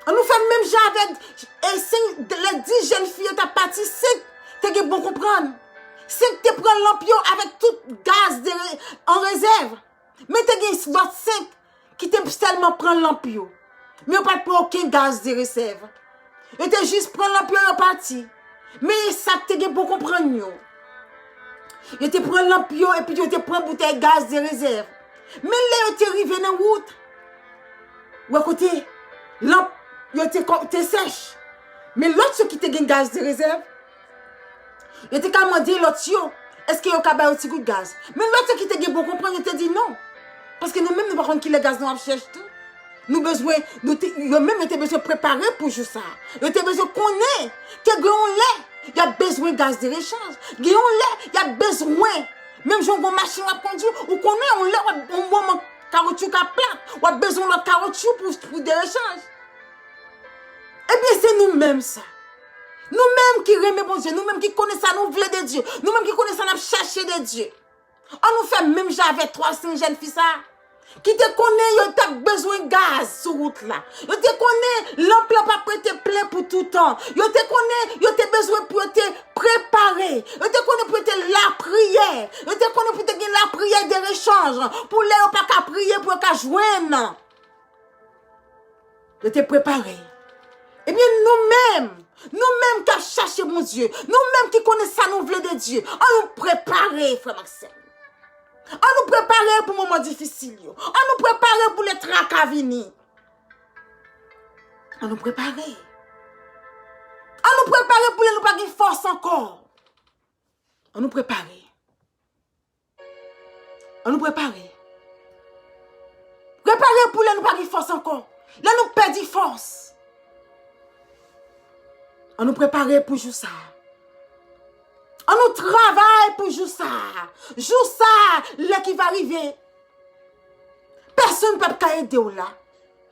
Ann nou fè menm jan avèk, e, senk, lè dis jèn fi yo t ap pati, senk te gen bon konprann. Senk te pran lanp yo avèk tout gaz de re-, an rezèv. Men te gen lòt senk ki te sèlman pran lanp yo. Men yo pa t pran okenn gaz de rezèv. Yo te jis pran lanp yo, yo pati. Men sa k te gen bon konprann yo. Yo te pran lanp yo epi yo te pran boutèy gaz de rezèv. Men lè yo te rive nan wout, wè kote lanp yo te, te sèch. Men lòt yo ki te gen gaz de rezèv, yo te ka mande lòt yo, èske yo ka ba yo ti gout gaz. Men lòt yo ki te gen bon konprann, yo te di non. Paske nou menm, nou pa konn kilè gaz nou ap chèch tou. Nou bezwen, nou te, yo menm, yo te bezwen prepare pou jou sa a. Yo te bezwen konnen ke gen yon lè, y ap bezwen gaz de rechanj. Gen yon lè, y ap bezwen, menm jan w gen yon machin w ap kondui, ou konnen yon lè, w ap, yon moman, kawotchou ka plat, w ap bezwen lòt kawotchou pou, pou de rechanj. Ebyen, se nou menm sa. Nou menm ki renmen Bondye, nou menm ki konnen sa nou vle de Dye, nou menm ki konnen sa n ap chache de Dye. Ann nou fè menm jan avèk twa senk jèn fi sa a, ki te konnen yo t ap bezwen gaz sou wout la. Yo te konnen lanp lan p ap rete plen pou toutan. Yo te konnen yo te bezwen pou yo te prepare. Yo te konnen pou yo te lapriyè. Yo te konnen pou te gen lapriyè de rechanj. Pou lè yo pa ka priye, pou yo ka jwenn. Yo te prepare. Ebyen, nou menm, nou menm k ap chache Bondye, nou menm ki konnen sa nou vle de Dye, ann nou prepare, frè m ak sè m. Ann nou prepare pou moman difisil yo. Ann nou prepare pou lè traka vini. Ann nou prepare. Ann nou prepare pou lè nou pa gen fòs ankò. Ann nou prepare. Ann nou prepare. Prepare pou lè nou pa gen fòs ankò. Lè nou pèdi fòs. Ann nou prepare pou jou sa a. Ann nou travay pou jou sa a. Jou sa a, lè ki va rive. Pèsonn p ap ka ede w la.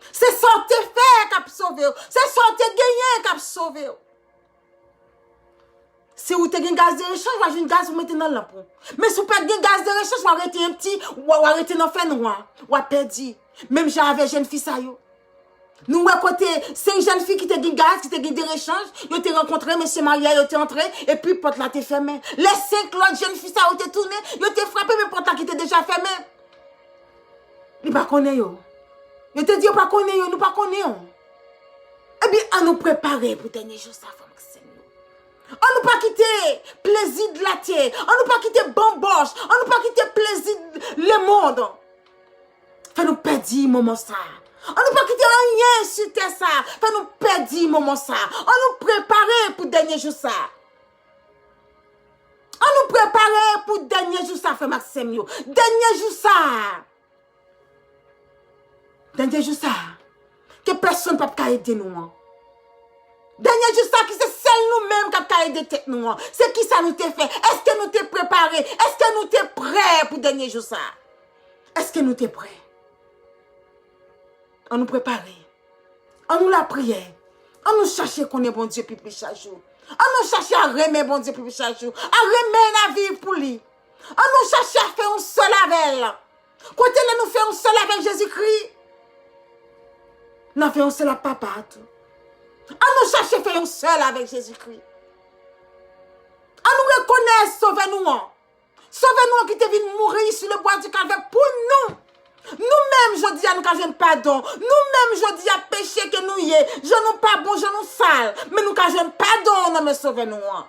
Se sa w te fè k ap sove w. Se sa w te genyen k ap sove w. Si w te gen gaz de rechanj, w a jwenn gaz pou mete nan lanp ou. Men si w pa t gen gaz de rechanj, w a rete empty, w a, w a rete nan fènwa, w a pèdi. Menm jan avèk jèn fi sa yo. Nou wè kote senk jèn fi ki te gen gaz, ki te gen de rechanj, yo te rankontre, mesye marye a, yo te antre, epi pòt la te fèmen. Lè senk lòt jèn fi sa yo te tounen, yo te frape, men pòt la ki te deja fèmen. Li pa konnen yo. Yo te di yo pa konnen yo, nou pa konnen yo. Ebyen, ann nou prepare pou dènye jou sa, frè m ak sè m yo. Ann nou pa kite plezi de latè, ann nou pa kite banbòch, ann nou pa kite plezi lemonn fè nou pèdi moman sa. Ann nou pa kite anyen sou tè sa fè nou pèdi moman sa. Ann nou prepare pou dènye jou sa. Ann nou prepare pou dènye jou sa, frè m ak sè m yo. Dènye jou sa. Dènye jou sa. Ke pèsonn p ap ka ede nou an. Dènye jou sa ki se sèl nou menm k ap ka ede tèt nou an. Se kisa nou te fè? Èske nou te prepare? Èske nou te prè pou dènye jou sa? Èske nou te prè? Ann nou prepare. Ann nou lapriyè. Ann nou chache konnen Bondye pi plis chak jou. Ann nou chache a renmen Bondye pi plis chak jou. A renmen n a viv pou li. Ann nou chache a fè yon sèl avè l. Kote lè nou fè yon sèl avèk Jezikri, n a fè yon sèl ak Papa a tou. Ann nou chache fè yon sèl avèk Jezikri. Ann nou rekonèt Sovè nou an. Sovè nou an ki te vin mouri sou le bwa di Kalvè pou nou. Nou menm jodi a nou ka jwenn padon. Nou menm jodi a peche ke nou ye, jan nou pa bon, jan nou sal, men nou ka jwenn padon nan men Sovè nou an.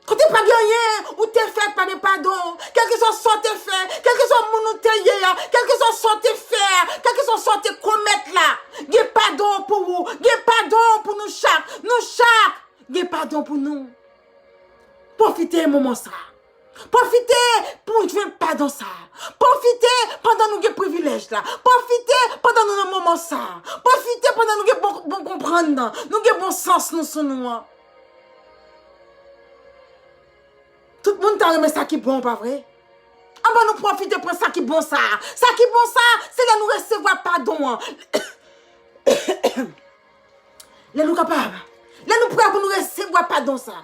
Kote pa gen anyen ou te fè k pa gen padon. Kèlkeswa sa w te fè, kèlkeswa moun ou te ye a, kèlkeswa sa w te fè a, kèlkeswa sa w te komèt la, gen padon pou ou, gen padon pou nou chak. Nou chak gen padon pou nou. Pwofite moman sa. Pwofite pou w jwenn padon sa. Pwofite pandan nou gen privilèj la. Pwofite pandan nou nan moman sa. Pwofite pandan nou gen bon, bon konprann nan. Nou gen bon sans nou sou nou an. Moun ta renmen sa ki bon, pa vre? Anben nou pwofite pran sa ki bon sa. Sa ki bon sa, se lè nou resevwa padon an. Lè nou kapab. Lè nou prè pou nou resevwa padon sa.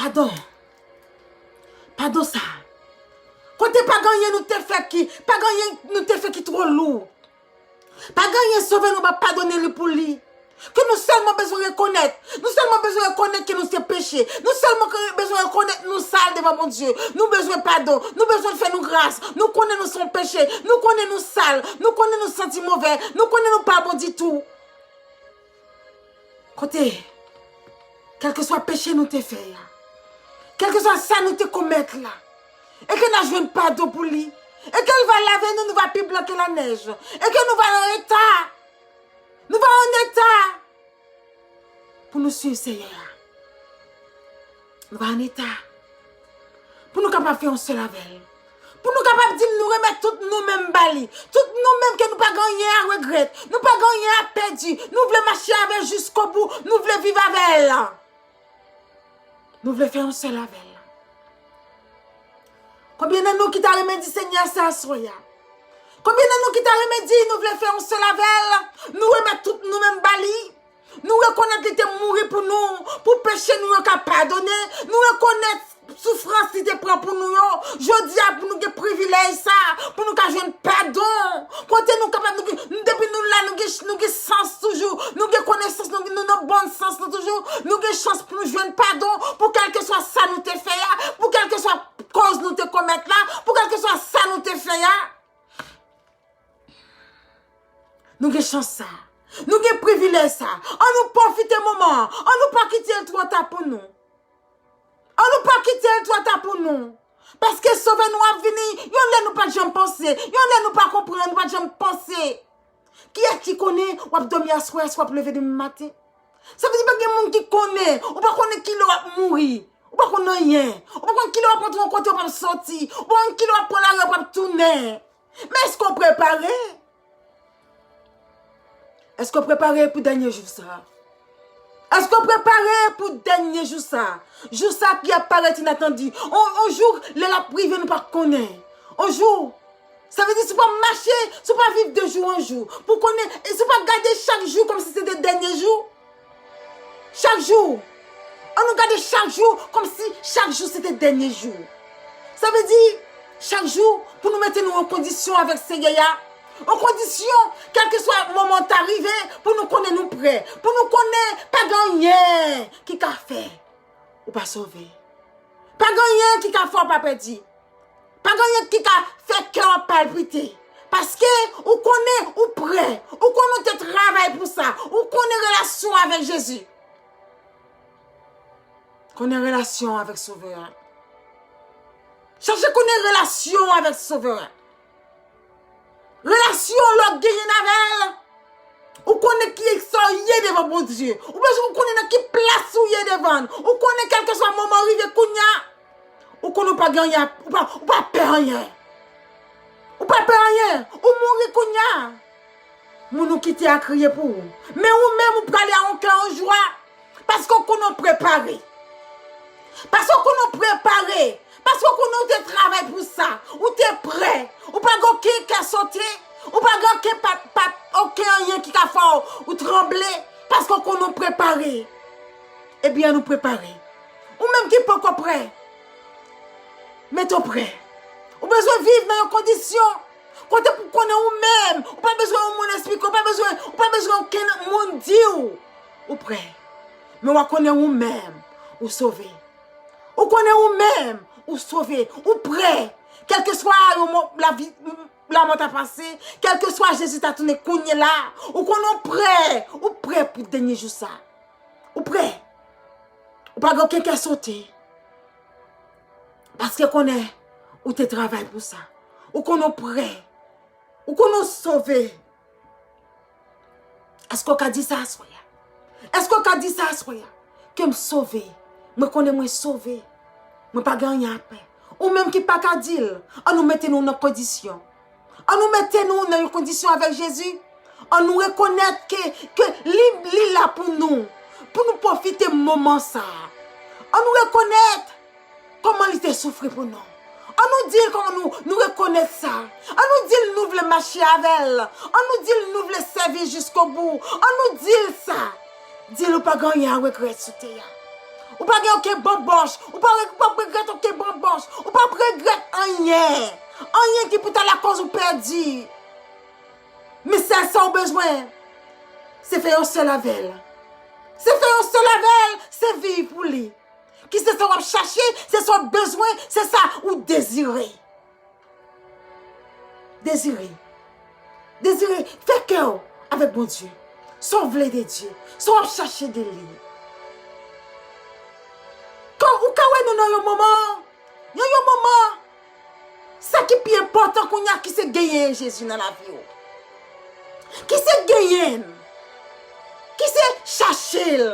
Padon. Padon sa. Kote pa gen anyen nou te fè ki, pa gen anyen nou te fè ki twò lou. Pa gen anyen Sovè nou pa padone li pou li. Ke nou sèlman bezwen rekonèt. Nou sèlman bezwen rekonèt ke nou se peche. Nou sèlman ke bezwen rekonèt nou sal devan Bondye. Nou bezwen padon. Nou bezwen fè nou gras. Nou konnen nou se yon peche. Nou konnen nou sal. Nou konnen nou santi movè. Nou konnen nou pa bon ditou. Kote, kèlkeswa peche nou te fè a, kèlkeswa sa nou te komèt la, e ke n a jwenn padon pou li, e ke l va lave nou, nou va pi blan ke lanèj, e ke nou va an eta, nou va an eta pou nou swiv Seyè a. Nou va an eta pou nou kapab fè yon sèl avè l. Pou nou kapab di l nou remèt tout nou menm ba li. Tout nou menm ke nou pa gen anyen a regrèt. Nou pa gen anyen a pèdi. Nou vle mache avè l jiskobou. Nou vle viv avè l. Nou vle fè yon sèl avè l. Konbyen nan nou ki ta renmen di Senyè sa aswè a? Konbyen nan nou ki ta renmen di nou vle fè yon sèl avè l? Nou remèt tout nou menm ba li. Nou rekonèt li te mouri pou nou, pou peche nou yo ka padone. Nou rekonèt soufrans li te pran pou nou yo. Jodi a, pou nou gen privilèj sa, pou nou ka jwenn padon. Kote nou kapab, nou gen, depi nou la, nou gen, nou gen sans toujou. Nou gen konesans, nou, nou nan bon sans nou toujou. Nou gen chans pou nou jwenn padon pou kèlkeswa sa nou te fè a, pou kèlkeswa koz nou te komèt la, pou kèlkeswa sa nou te fè a. Nou gen chans sa. Nou gen privilèj sa. Ann nou pwofite moman an. Ann nou pa kite l twò ta pou nou. Ann nou pa kite l twò ta pou nou. Paske Sovè nou ap vini yon lè nou pa t janm panse, yon lè nou pa konprann, nou pa t janm panse. Kiyès ki konnen w ap dòmi aswè a, si w ap leve demen maten? Sa vle di pa gen moun ki konnen. Ou pa konnen kilè w ap mouri. Ou pa konn anyen. Ou pa konn kilè w ap rantre yon kote w p ap soti. Ou pa konn kilè w ap pran lari w p ap tounen. Men èske w prepare? Èske w prepare pou dènye jou sa? Èske w prepare pou dènye jou sa? Jou sa ki ap parèt inatandi. On, on jou, lè l ap rive, nou pa konnen. On jou, sa vle di, si w pa mache, si w pa viv de jou an jou, pou konnen, e si w pa gade chak jou kòmsi se te dènye jou, chak jou. Ann nou gade chak jou kòmsi chak jou se te dènye jou. Sa vle di, chak jou, pou nou mete nou an kondisyon avèk Seyè a. An kondisyon, kèlkeswa moman ta rive, pou nou konnen nou prè. Pou nou konnen pa gen anyen ki ka fè ou pa sove. Pa gen anyen ki ka fè w pa pèdi. Pa gen anyen ki ka fè kè w ap palpite. Paske ou konnen ou prè. Ou konnen ou te travay pou sa. Ou konnen relasyon avèk Jezi. Konnen relasyon avèk Sovè a. Chache konnen relasyon avèk Sovè a. Relasyon lè w genyen avè l, ou konnen kiyès sa w ye devan Bondye. Ou bezwen, ou konnen nan ki plas ou ye devan l. Ou konnen kèlkeswa moman rive kounye a, ou konnen ou pa gen anyen, ou pa, ou pa pè anyen. Ou pa pè anyen. Ou mouri kounye a. Moun ou kite a kriye pou ou. Men ou menm ou prale a yon kè an jwa. Paske w konnen w prepare. Paske w konnen w prepare. Paske w konnen w te travay pou sa. Ou te prè. Ou pa gen okenn kè sote. Ou pa gen okenn pa, pa, okenn anyen ki ka fè w, ou tranble. Paske w konnen w prepare. Ebyen, ann nou prepare. Ou menm ki poko prè, mete w prè. Ou bezwen viv nan yon kondisyon kote pou konnen ou menm, ou pa bezwen yon moun esplike, ou pa bezwen, ou pa bezwen okenn moun di w ou prè. Men w a konnen ou menm, ou sove. Ou konnen ou menm, ou sove, ou prè. Kèlkeswa yon mo, lavi, lamò ta pase, kèlkeswa Jezi ta tounen kounye la, ou konnen ou prè, ou prè pou dènye jou sa. Ou prè. Ou pa gen okenn kè sote. Paske konnen ou te travay pou sa. Ou konnen w prè. Ou konnen w sove. Èske w ka di sa aswè a? Èske w ka di sa aswè a? Ke m sove. Mwen konnen mwen sove. Mwen pa gen anyen a pè. Ou menm ki pa ka di l, ann nou mete nou nan kondisyon. Ann nou mete nou nan yon kondisyon avèk Jezi. Ann nou rekonèt ke, ke li, li la pou nou. Pou nou pwofite moman sa a. Ann nou rekonèt kòman li te soufri pou nou. Ann nou di l kòman nou, nou rekonèt sa. Ann nou di l nou vle mache avè l. Ann nou di l nou vle sèvi jiskobou. Ann nou di l sa. Di l ou pa gen anyen a regrèt sou tè a. Ou pa gen okenn banbòch. Ou pa, ou p ap regrèt okenn banbòch. Ou p ap regrèt anyen. Anyen ki pou ta lakòz ou pèdi. Men sèl sa w bezwen, se fè yon sèl avè l. Se fè yon sèl avè l, se viv pou li. Ki se sa w ap chache, se sa w bezwen, se sa ou dezire. Dezire. Dezire, fè kè w avèk Bondye. Sa w vle de Dye, sa w ap chache de li. Kan ou ka wè nou nan yon moman, nan yon moman, sa ki pi enpòtan kounye a, ki se genyen Jezi nan lavi w. Ki se genyen l. Ki se chache l.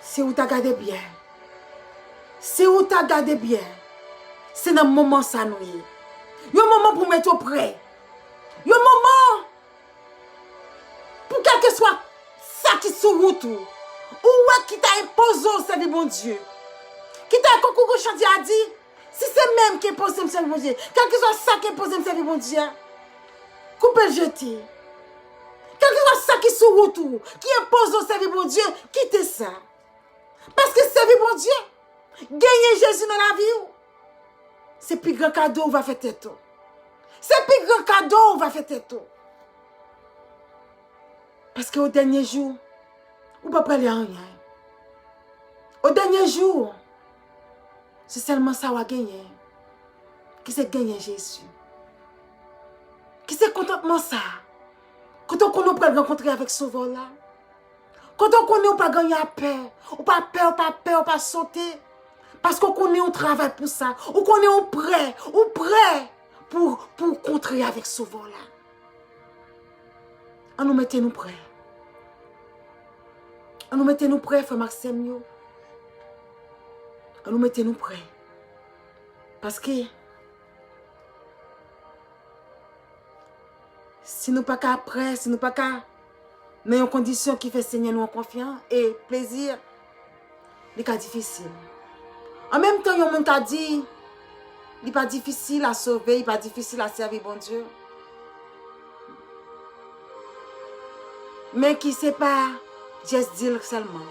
Si ou ta gade byen, si ou ta gade byen, se nan moman sa nou ye. Yon moman pou mete w prè. Yon moman pou kèlkeswa sa ki sou wout ou, ou wè ki ta enpoze w sèvi Bondye, ki ta, jan Koukouy Chanti a di, si se menm ki enpoze m sèvi Bondye, kèlkeswa sa ki enpoze m sèvi Bondye a, koupe l jete. Kèlkeswa sa ki sou wout ou, ki enpoze w sèvi Bondye, kite sa. Paske sèvi Bondye, genyen Jezi nan lavi w, se pi gran kado ou va fè tèt ou. Se pi gran kado ou va fè tèt ou. Paske o dènye jou, ou pa prale anyen. O dènye jou, se sèlman sa w a genyen, ki se genyen Jezi. Ki se kontantman sa, kote w konnen w pral rankontre avèk Sovè w la. Kote w konnen w pa gen anyen a pè, ou pa pè, ou pa pè, ou pa sote. Paske w konnen w travay pou sa. Ou konnen w prè, ou prè pou, pou w kontre avèk Sovè w la. Ann nou mete nou prè. Ann nou mete nou prè, frè m ak sè m yo. Ann nou mete nou prè. Paske si nou pa ka prè, si nou pa ka nan yon kondisyon ki fè Senyè nou an konfyans e plezi, li ka difisil. An menm tan, yon moun ka di, li pa difisil a sove, li pa difisil a sèvi Bondye. Men ki se pa just di l sèlman,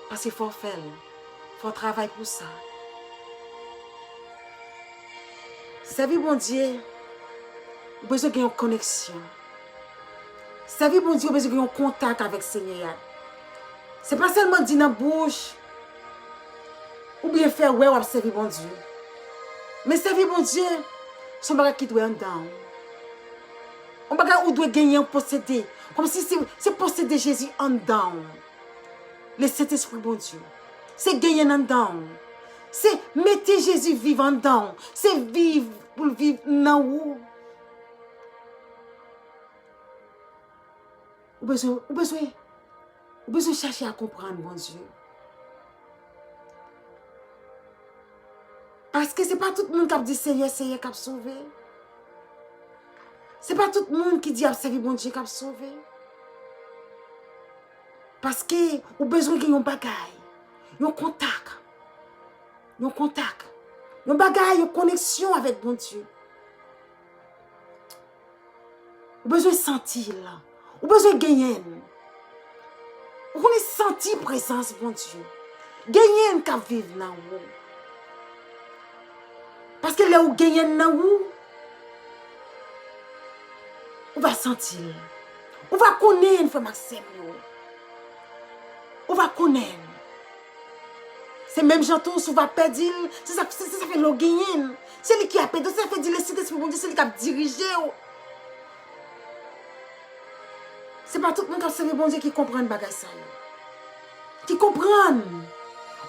paske fò w fè l, fò w travay pou sa. Sèvi Bondye, ou bezwen gen yon koneksyon. Sèvi Bondye, ou bezwen gen yon kontak avèk Senyè a. Se pa sèlman di nan bouch, oubyen fè wè w ap sèvi Bondye. Men sèvi Bondye, se yon bagay ki dwe anndan w. Yon bagay ou dwe genyen, posede. Kòmsi se, se posede Jezi anndan w. Le Sentespri Bondye. Se genyen l anndan w. Se mete Jezi viv anndan w. Se viv pou l viv nan ou. Ou bezwen, ou bezwen, ou bezwen chache a konprann Bondye. Paske se pa tout moun k ap di Seyè, Seyè k ap sove. Se pa tout moun ki di y ap sèvi Bondye k ap sove. Paske ou bezwen gen yon bagay, yon kontak, yon kontak, yon bagay, yon koneksyon avèk Bondye. Ou bezwen santi l. Ou bezwen genyen l. Ou konnen, santi prezans Bondye. Genyen l k ap viv nan ou. Paske lè ou genyen l nan ou, ou va santi l. Ou va konnen l, frè m ak sè m yo. Ou va konnen l. Se menm jan tou, si w pa pèdi l, se sa, se, se sa fè lè w genyen l. Se li ki ap ede w, se sa fè di Lesentespri Bondye, se li k ap dirije w. Se pa tout moun k ap sèvi Bondye ki konprann bagay sa yo. Ki konprann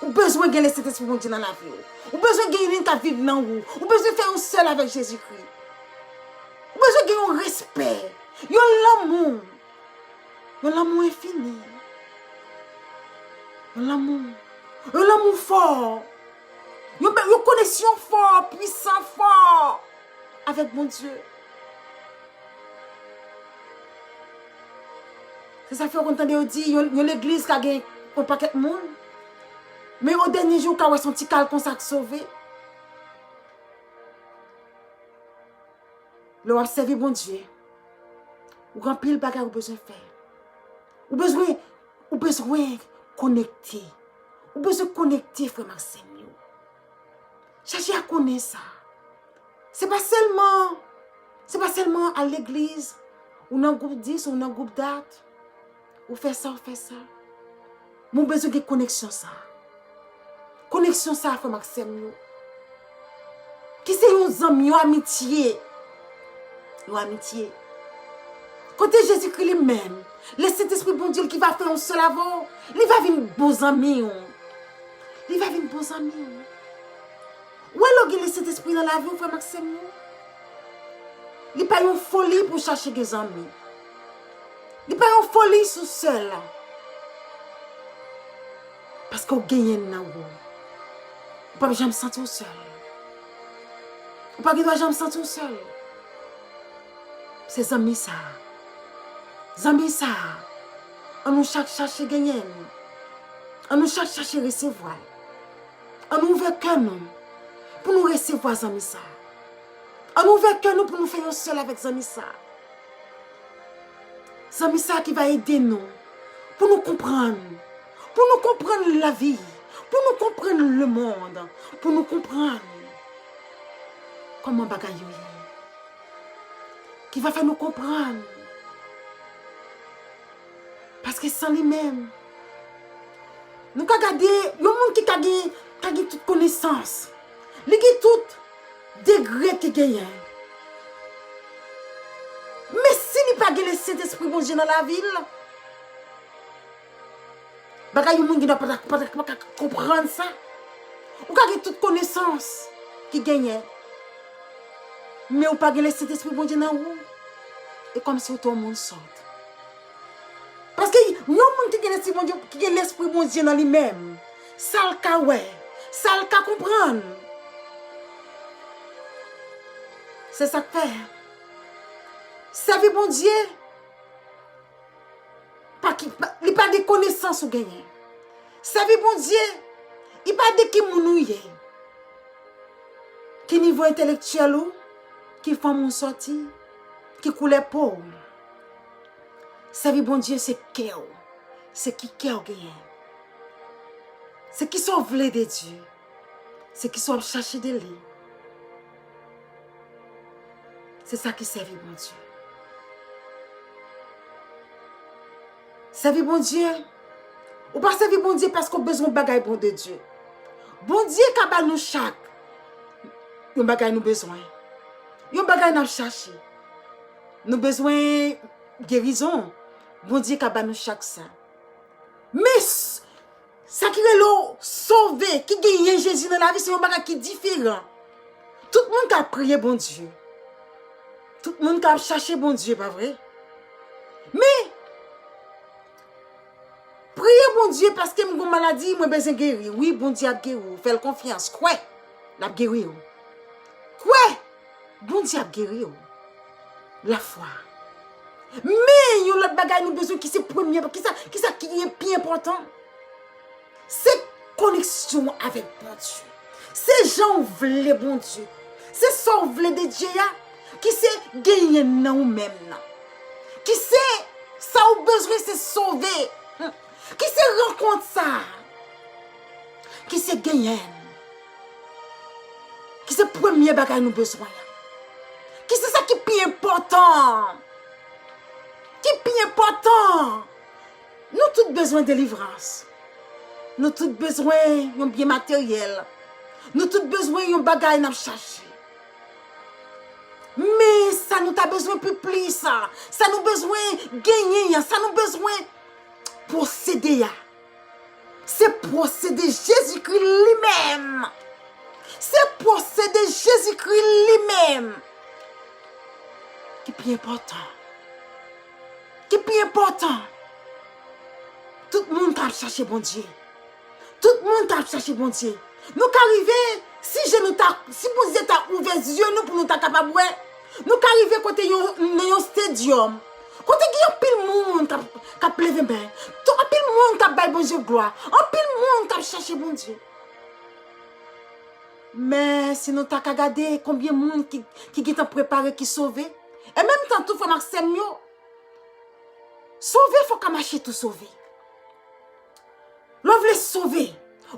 ou bezwen gen Lesentespri Bondye nan lavi w. Ou bezwen gen youn k ap viv nan ou. Ou bezwen fè yon sèl avèk Jezikri. Ou bezwen gen yon respè, yon lanmou. Yon lanmou enfini. Yon lanmou. Yon lanmou fò. Yon, yon koneksyon fò, pwisan, fò avèk Bondye. Se sa k fè w konn tande yo di yon, yon legliz ka gen yon pakèt moun, men o dènye jou, w ka wè se yon ti kal konsa k sove. Lè w ap sèvi Bondye, ou gen anpil bagay ou bezwen fè. Ou bezwen, ou bezwen konekte. Ou bezwen konekte, frè m ak sè m yo. Chèche a konnen sa. Se pa sèlman, se pa sèlman al legliz, ou nan gwoup dis, ou nan gwoup dat, ou fè sa, ou fè sa. Men w bezwen gen koneksyon sa. Koneksyon sa, frè m ak sè m yo. Ki se yon zanmi, yon amitye. Yon amitye. Kote Jezikri li menm, Lesentespri Bondye ki va fè yon sèl avè w, li va vin bon zanmi w. Li va vin bon zanmi w. Ou wè lè w gen Lesentespri nan lavi w, frè m ak sè m yo? Li pa yon foli pou w chache gen zanmi. Li pa yon foli si w sèl. Paske w genyen l nan ou. Ou p ap janm santi w sèl. Ou pa gen dwa janm santi w sèl. Se zanmi sa a. Zanmi sa a. An nou chak chache genyen l. An nou chak chache resevwa l. An nou ouvè kè nou pou nou resevwa zanmi sa a. An nou ouvè kè nou pou nou fè yon sèl avèk zanmi sa a. Zanmi sa a ki va ede nou pou nou konprann, pou nou konprann lavi, pou nou konprann lemonn, pou nou konprann kòman bagay yo ye. Ki va fè nou konprann. Paske san li menm, nou ka gade yon moun ki ka gen, ka gen tout konesans. Li gen tout degre ki genyen. Men si li pa gen Lesentespri Bondye nan lavi l, bagay yon moun gen dwa pa ta, pa ta, pa ta konprann sa. Ou ka gen tout konesans ki genyen, men ou pa gen Lesentespri Bondye nan ou, e kòmsi ou te yon moun sòt. Paske yon moun ki gen Lespri Bondye, ki gen Lespri Bondye nan li menm, sa l ka wè, sa l ka konprann. Se sa k fè, sèvi Bondye, pa ki, pa, li pa de konesans ou genyen. Sèvi Bondye, li pa de ki moun ou ye, ki nivo entelektyèl ou, ki fanmi w sòti, ki koulè po w. Sèvi Bondye se kè w, se ki kè w genyen. Se kisa w vle de Dye. Se kisa w ap chache de li. Se sa ki sèvi Bondye. Sèvi Bondye. Ou pa sèvi Bondye paske w bezwen yon bagay bon de Dye. Bondye ka ba nou chak yon bagay nou bezwen. Yon bagay n ap chache. Nou bezwen gerizon. Bondye ka ba nou chak sa. Men s-, sa ki rele w sove, ki genyen Jezi nan lavi, se yon bagay ki diferan. Tout moun ka priye Bondye. Tout moun ka ap chache Bondye, pa vre? Men, priye Bondye paske m gon maladi, mwen bezwen geri. Wi, Bondye ap geri w. Fè l konfyans. Kwè, l ap geri w. Kwè, Bondye ap geri w. Lafwa. Men yon lòt bagay nou bezwen ki se premye, kisa, kisa ki pi enpòtan? Se koneksyon w avèk Bondye. Se jan w vle Bondye. Se sa w vle de Dye a, ki se genyen nan ou menm nan. Ki se sa w bezwen, se sove. Hmm. Ki se rankont sa a. Ki se genyen. Ki se premye bagay nou bezwen an. Ki se sa ki pi enpòtan. Ki pi enpòtan. Nou tout bezwen delivrans. Nou tout bezwen yon byen materyèl. Nou tout bezwen yon bagay n ap chache. Men sa nou ta bezwen pi plis, sa nou bezwen genyen an, sa nou bezwen posede a, se posede Jezikri li menm. Se posede Jezikri li menm ki pi enpòtan. Ki pi enpòtan. Tout moun ka ap chache Bondye. Tout moun ka ap chache Bondye. Nou ka rive, si je nou ta, si Bondye ta ouvè zye nou pou nou ta kapab wè, nou ka rive kote yon, nan yon stadium, Kote gen anpil moun k ap, k ap leve men. Anpil moun k ap bay Bondye glwa. Anpil moun k ap chèche Bondye. Men si nou ta ka gade konbyen moun ki, ki gentan prepare, ki sove. E menm tan tou, frè m ak sè m yo, sove, fò w ka mache tou sove. Lè w vle sove,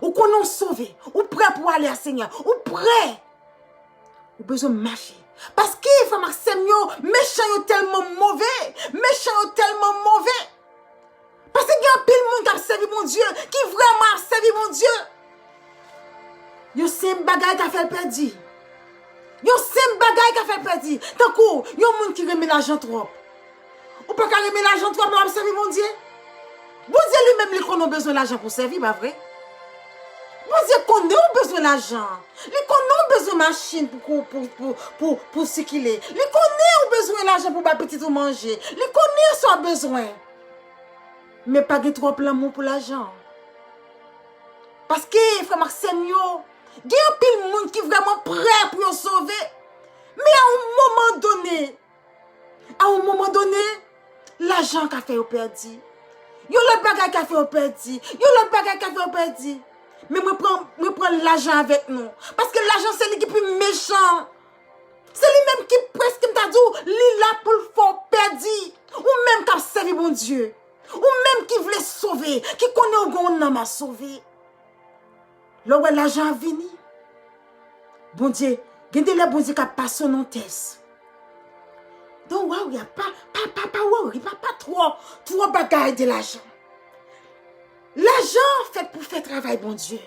ou konnen w sove, ou prè pou w ale a Senyè, ou prè. Ou bezwen mache. Paske, frè m ak sè m yo, mechan yo tèlman move, mechan yo tèlman move. Paske gen anpil moun k ap sèvi Bondye, ki vrèman ap sèvi Bondye. Yon senp bagay ka fè l pèdi. Yon senp bagay ka fè l pèdi. Tankou yon moun ki renmen lajan twòp. Ou pa ka renmen lajan twòp lè w ap sèvi Bondye. Bondye li menm li konnen w bezwen lajan pou w sèvi, pa vre? Bondye konnen w bezwen lajan. Li konnen w bezwen machin pou, pou, pou, pou, pou, pou sikile. Li konnen w bezwen lajan pou bay pitit ou manje. Li konnen sa w bezwen. Men pa gen twòp lanmou pou lajan. Paske, frè m ak sè m yo, gen anpil moun ki vrèman prè pou yo sove. Men a yon moman done, a yon moman done, lajan ka fè yo pèdi. Yon lòt bagay ka fè yo pèdi. Yon lòt bagay ka fè yo pèdi. Men mwen pran, mwen pran lajan avèk nou. Paske lajan se li ki pi mechan. Se li menm ki prèske, m ta di w, li la pou l fè w pèdi. Ou menm k ap sèvi Bondye. Ou menm ki vle sove, ki konnen w gen yon nanm a sove. Lè w wè lajan ap vini, Bondye, gen de lè Bondye ka pase w nan tès. Don't worry, pa, pa, pa, pa worry, pa, pa twò, twò bagay de lajan. Lajan fèt pou fè travay Bondye.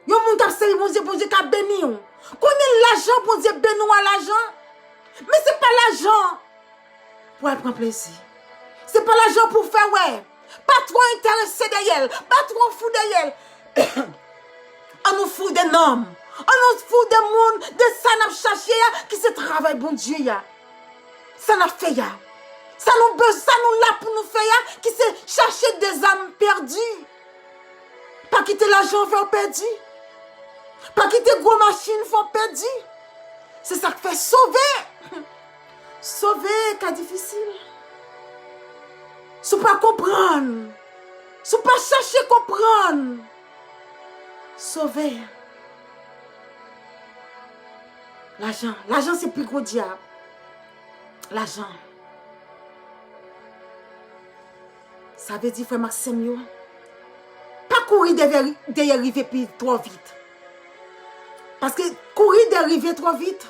Yon moun k ap sèvi Bondye, Bondye ka beni w. Konnen lajan, Bondye beni w a lajan. Men se pa lajan pou al pran plezi. Se pa lajan pou fè wè. Pa twò enterese dèyè l. Pa twò fou dèyè l. An nou fou de nonm. An nou fou de moun, de sa n ap chache a, ki se travay Bondye a. Sa n ap fè a. Sa nou bez-, sa nou la pou nou fè a, ki se chache de zam pèdi. Pa kite lajan fè w pèdi. Pa kite gwo machin fè w pèdi. Se sa k fè sove. Sove ka difisil. Si w pa konprann, si w pa chache konprann, sove. Lajan, lajan se pi gwo dyab. Lajan. Sa vle di, frè m ak sè m yo, pa kouri dèyè, dèyè rive pi twò vit. Paske kouri dèyè rive twò vit,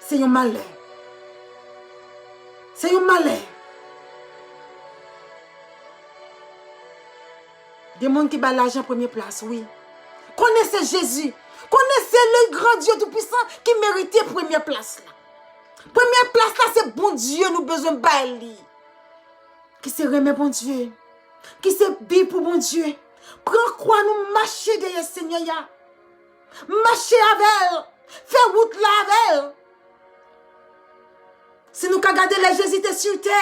se yon malè. Se yon malè. Gen moun ki bay lajan premye plas, wi. Konnen se Jezi. Konnen se le gran Dye Toupisan ki merite premye plas la. Premye plas la, se Bondye nou bezwen bay li. Ki se renmen Bondye. Ki se viv pou Bondye. Pran kwa nou, mache dèyè Senyè a. Mache avè l. Fè wout la avè l. Si nou ka gade lè Jezi te sou tè,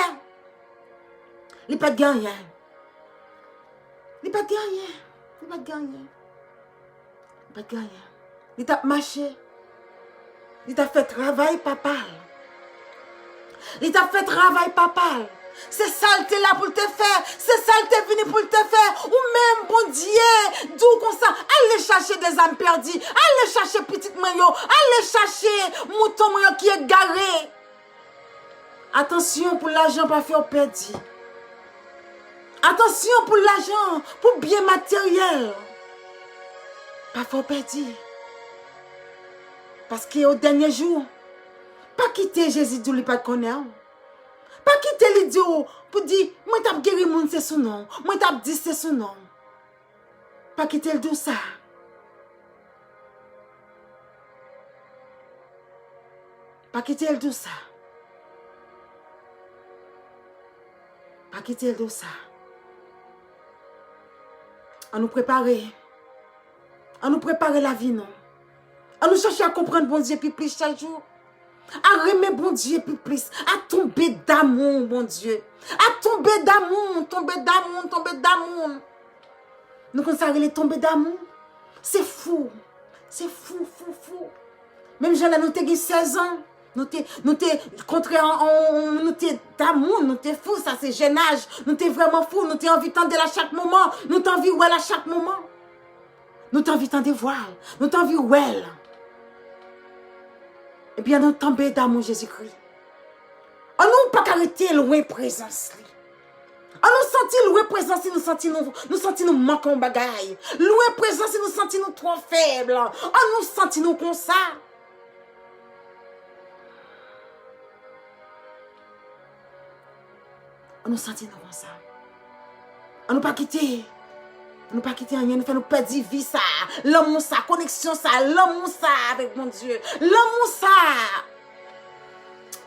li pa t gen anyen. Li pa t gen anyen. Li pa t gen anyen. Li pa t gen anyen. Li t ap mache. Li t ap fè travay Papa l. Li t ap fè travay Papa l. Se sa l te la pou l te fè. Se sa l te vini pou l te fè. Ou menm, Bondye di w konsa, ale chache de zam pèdi. Ale chache pitit mwen yo. Ale chache mouton mwen yo ki egare. Atansyon pou lajan pa fè w pèdi. Atansyon pou lajan, pou byen materyèl. Pa fè w pèdi. Paske o dènye jou, pa kite Jezi di w li pa t konnen w. Pa kite li di w pou di, mwen t ap geri moun se sou non w, mwen t ap di se sou non w. Pa kite l di w sa. Pa kite l di w sa. Pa kite l di w sa. An nou prepare. An nou prepare lavi nou. An nou chache a konprann Bondye pi plis chak jou. A renmen Bondye pi plis. A tonbe damou Bondye. A tonbe damou, tonbe damou, tonbe damou. Nou konn sa rele tonbe damou? Se fou. Se fou, fou, fou. Menm jan lè nou te gen sèz an, Nou te, nou te kontrè an, an, an, nou te damou, nou te fou, sa se jennaj. Nou te vrèman fou, nou te anvi tande l a chak moman, nou te anvi wè l a chak moman. Nou te anvi tande vwa l, nou te anvi wè l. Ebyen, nou tonbe damou Jezikri. An nou pa ka rete lwen prezans li. An nou santi lwen prezans li, nou santi nou, nou santi nou manke yon bagay. Lwen prezans li, nou santi nou twò fèb. An nou santi nou konsa. An nou santi nou konsa. An nou pa kite. An nou pa kite anyen nou fè nou pèdi vi sa, lanmou sa, koneksyon sa, lanmou sa avèk Bondye. Lanmou sa.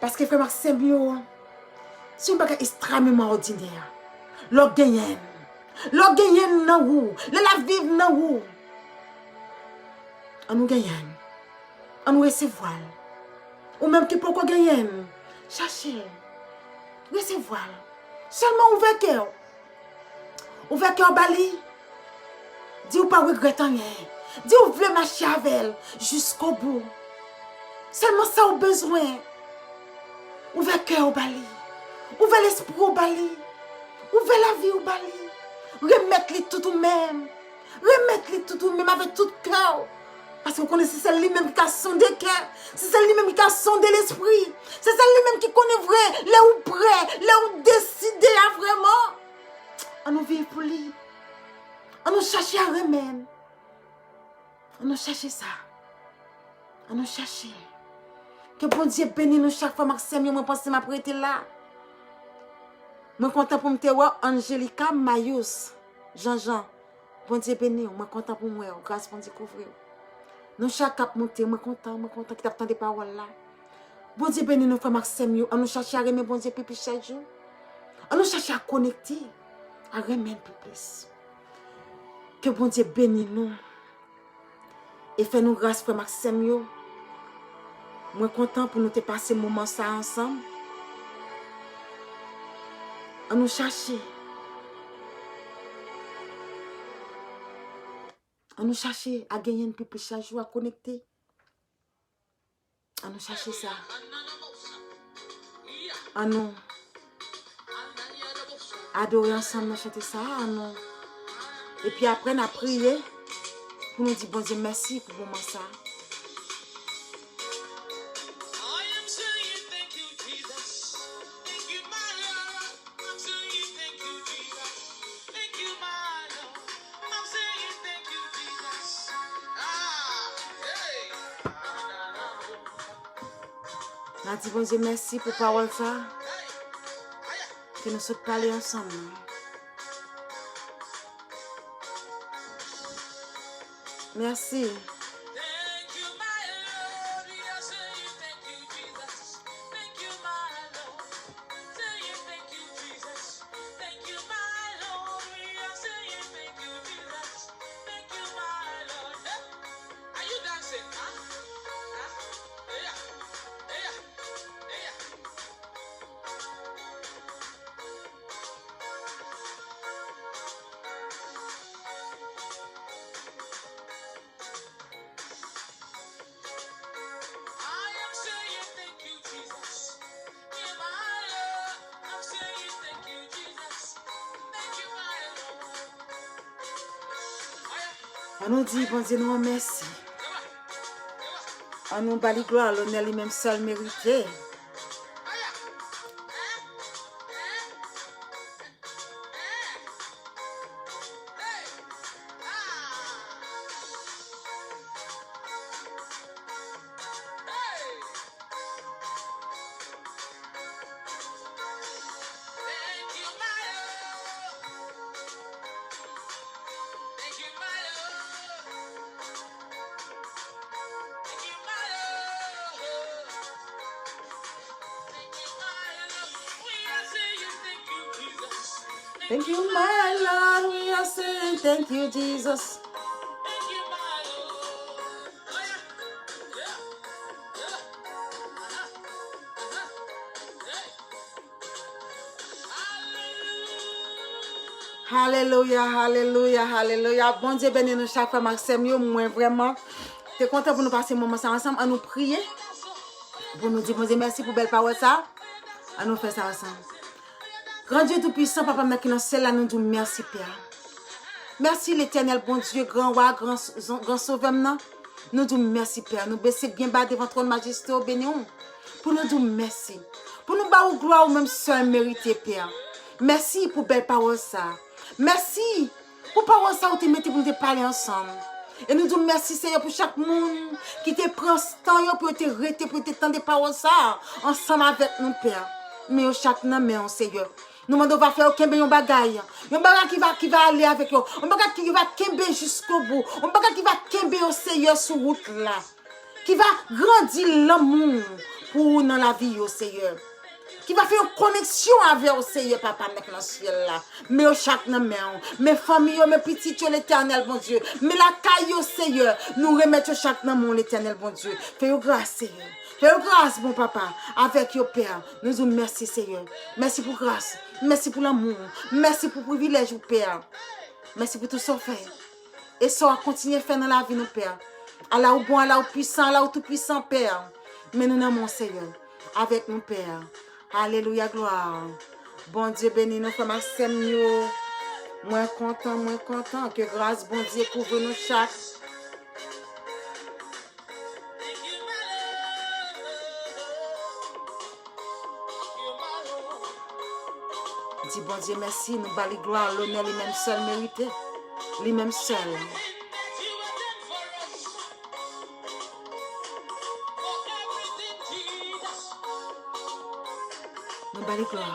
Paske frè m ak sè m yo, se yon bagay ekstrèmeman òdinè. Lè w genyen l, lè w genyen l nan ou, lè l ap viv nan ou, an nou genyen l. An nou resevwa l. Ou menm ki poko genyen l, chache l. Resevwa l. Sèlman ouvè kè w. Ouvè kè w ba li. Di w pa regrèt anyen. Di w vle mache avè l jiskobou. Sèlman sa w bezwen. Ouvè kè w ba li. Ouvè lespri w ba li. Ouvè lavi w ba li. Remèt li tout ou menm. Remèt li tout ou menm avèk tout kè w. Paske w konnen se sèl li menm ki ka sonde kè. Se sèl li menm ki ka sonde lespri. Se sèl li menm ki konnen vre lè ou prè, lè ou deside a vrèman. An nou viv pou li. An nou chache a renmen l. An nou chache sa. An nou chache. Ke Bondye beni nou chak fwa, m ak sè m yo, mwen panse m ap rete la. Mwen kontan pou m te wè w, Angelica Mayous, Janjan. Bondye beni w, mwen kontan pou m wè w, gras Bondye kouvri w. Nou chak k ap moute, mwen kontan, mwen kontan ki t ap tande pawòl la. Bondye beni nou, frè m ak sè m yo, an nou chache a renmen Bondye pi plis chak jou. An nou chache a konekte, a renmen l pi plis. Ke Bondye beni nou. E fè nou gras, frè m ak sè m yo. Mwen kontan pou nou te pase moman sa ansanm. An nou chache. An nou chache a genyen pi plis chak jou, a konekte. An nou chache sa. An nou adore ansanm nan, chante sa, an nou. Epi apre, n a priye pou nou di Bondye mèsi pou moman sa. N a di Bondye mèsi pou pawòl sa ke nou sot pale ansanm nan. Mèsi. An nou di Bondye nou an mèsi. An nou ba li glwa, lonè li menm sèl merite. Thank you, my Lord. We are saying thank you, Jesus. Alelouya, alelouya, alelouya. Bondye beni nou chak, frè m ak sè m yo. Mwen vrèman te kontan pou nou pase moman sa ansanm. An nou priye. Pou nou di Bondye mèsi pou bèl pawòl sa, ann nou fè sa ansanm. Gran Dye Toupisan, Papa m nan ki nan syèl la, nou di w mèsi, Pè. Mèsi, Letènèl Bondye, Gran Wa, Gran, Gran Sovè m nan. Nou di w mèsi, Pè. Nou bese byen ba devan twòn majeste w, beni w. Pou nou di w mèsi. Pou nou ba ou glwa ou menm sèl merite, Pè. Mèsi pou bèl pawòl sa. Mèsi pou pawòl sa ou te mete pou nou te pale ansanm. E nou di w mèsi, Seyè, pou chak moun ki te pran tan yo pou yo te rete, pou yo te tande pawòl sa ansanm avèk nou, Pè. Men yo chak nan men w, Seyè. Nou mande w va fè yo kenbe yon bagay. Yon bagay ki va, ki va ale avèk yo. Yon bagay ki va kenbe jiskobou. Yon bagay ki va kenbe yo, Seyè, sou wout la. Ki va grandi lanmou pou ou nan lavi yo, Seyè. Ki va fè yon koneksyon avè w, Seyè, Papa m nan syèl la. Men yo chak nan men w. Men fanmi yo, men pitit yo, Letènèl Bondye. Men lakay yo, Seyè. Nou remèt yo chak nan men w, Letènèl Bondye. Fè yo gras, Seyè. Fè yo gras, bon Papa, avèk yo, Pè. Nou di w mèsi, Seyè. Mèsi pou gras. Mèsi pou lanmou. Mèsi pou privilèj ou, Pè. Mèsi pou tout sa w fè. E sa w ap kontinye fè nan lavi nou, Pè. Ala ou bon, ala ou pwisan, ala ou toupwisan, Pè. Men nou nan men w, Seyè. Avèk nou, Pè. Alelouya, glwa. Bondye beni nou, frè m ak sè m yo. Mwen kontan, mwen kontan. Ke gras Bondye kouvri nou chak. Di Bondye mèsi, nou ba li glwa, lonè li menm sèl merite. Li menm sèl. Nou ba li glwa.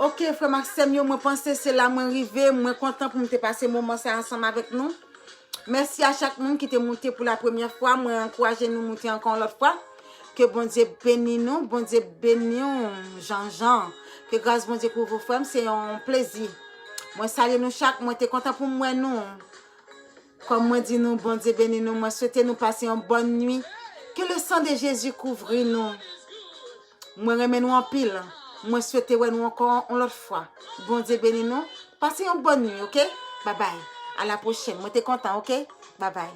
Ok, frè m ak sè m yo, mwen panse se la mwen rive. Mwen kontan pou m te pase moman sa ansanm avèk nou. Mèsi a chak moun ki te moute pou la premyè fwa. Mwen ankouraje nou moute ankò yon lòt fwa. Ke Bondye beni nou, Bondye beni w, Janjan. Ke gras Bondye kouvri w, frè m, se yon plezi. Mwen salye nou chak, mwen te kontan pou m wè nou. Kòm mwen di nou, Bondye beni nou, mwen swete nou pase yon bòn nwi. Ke le san de Jezi kouvri nou. Mwen renmen nou anpil. Mwen swete wè nou ankò yon lòt fwa. Bondye beni nou. Pase yon bòn nwi, ok? Babay. A la pwochèn. Mwen te kontan, ok? Babay.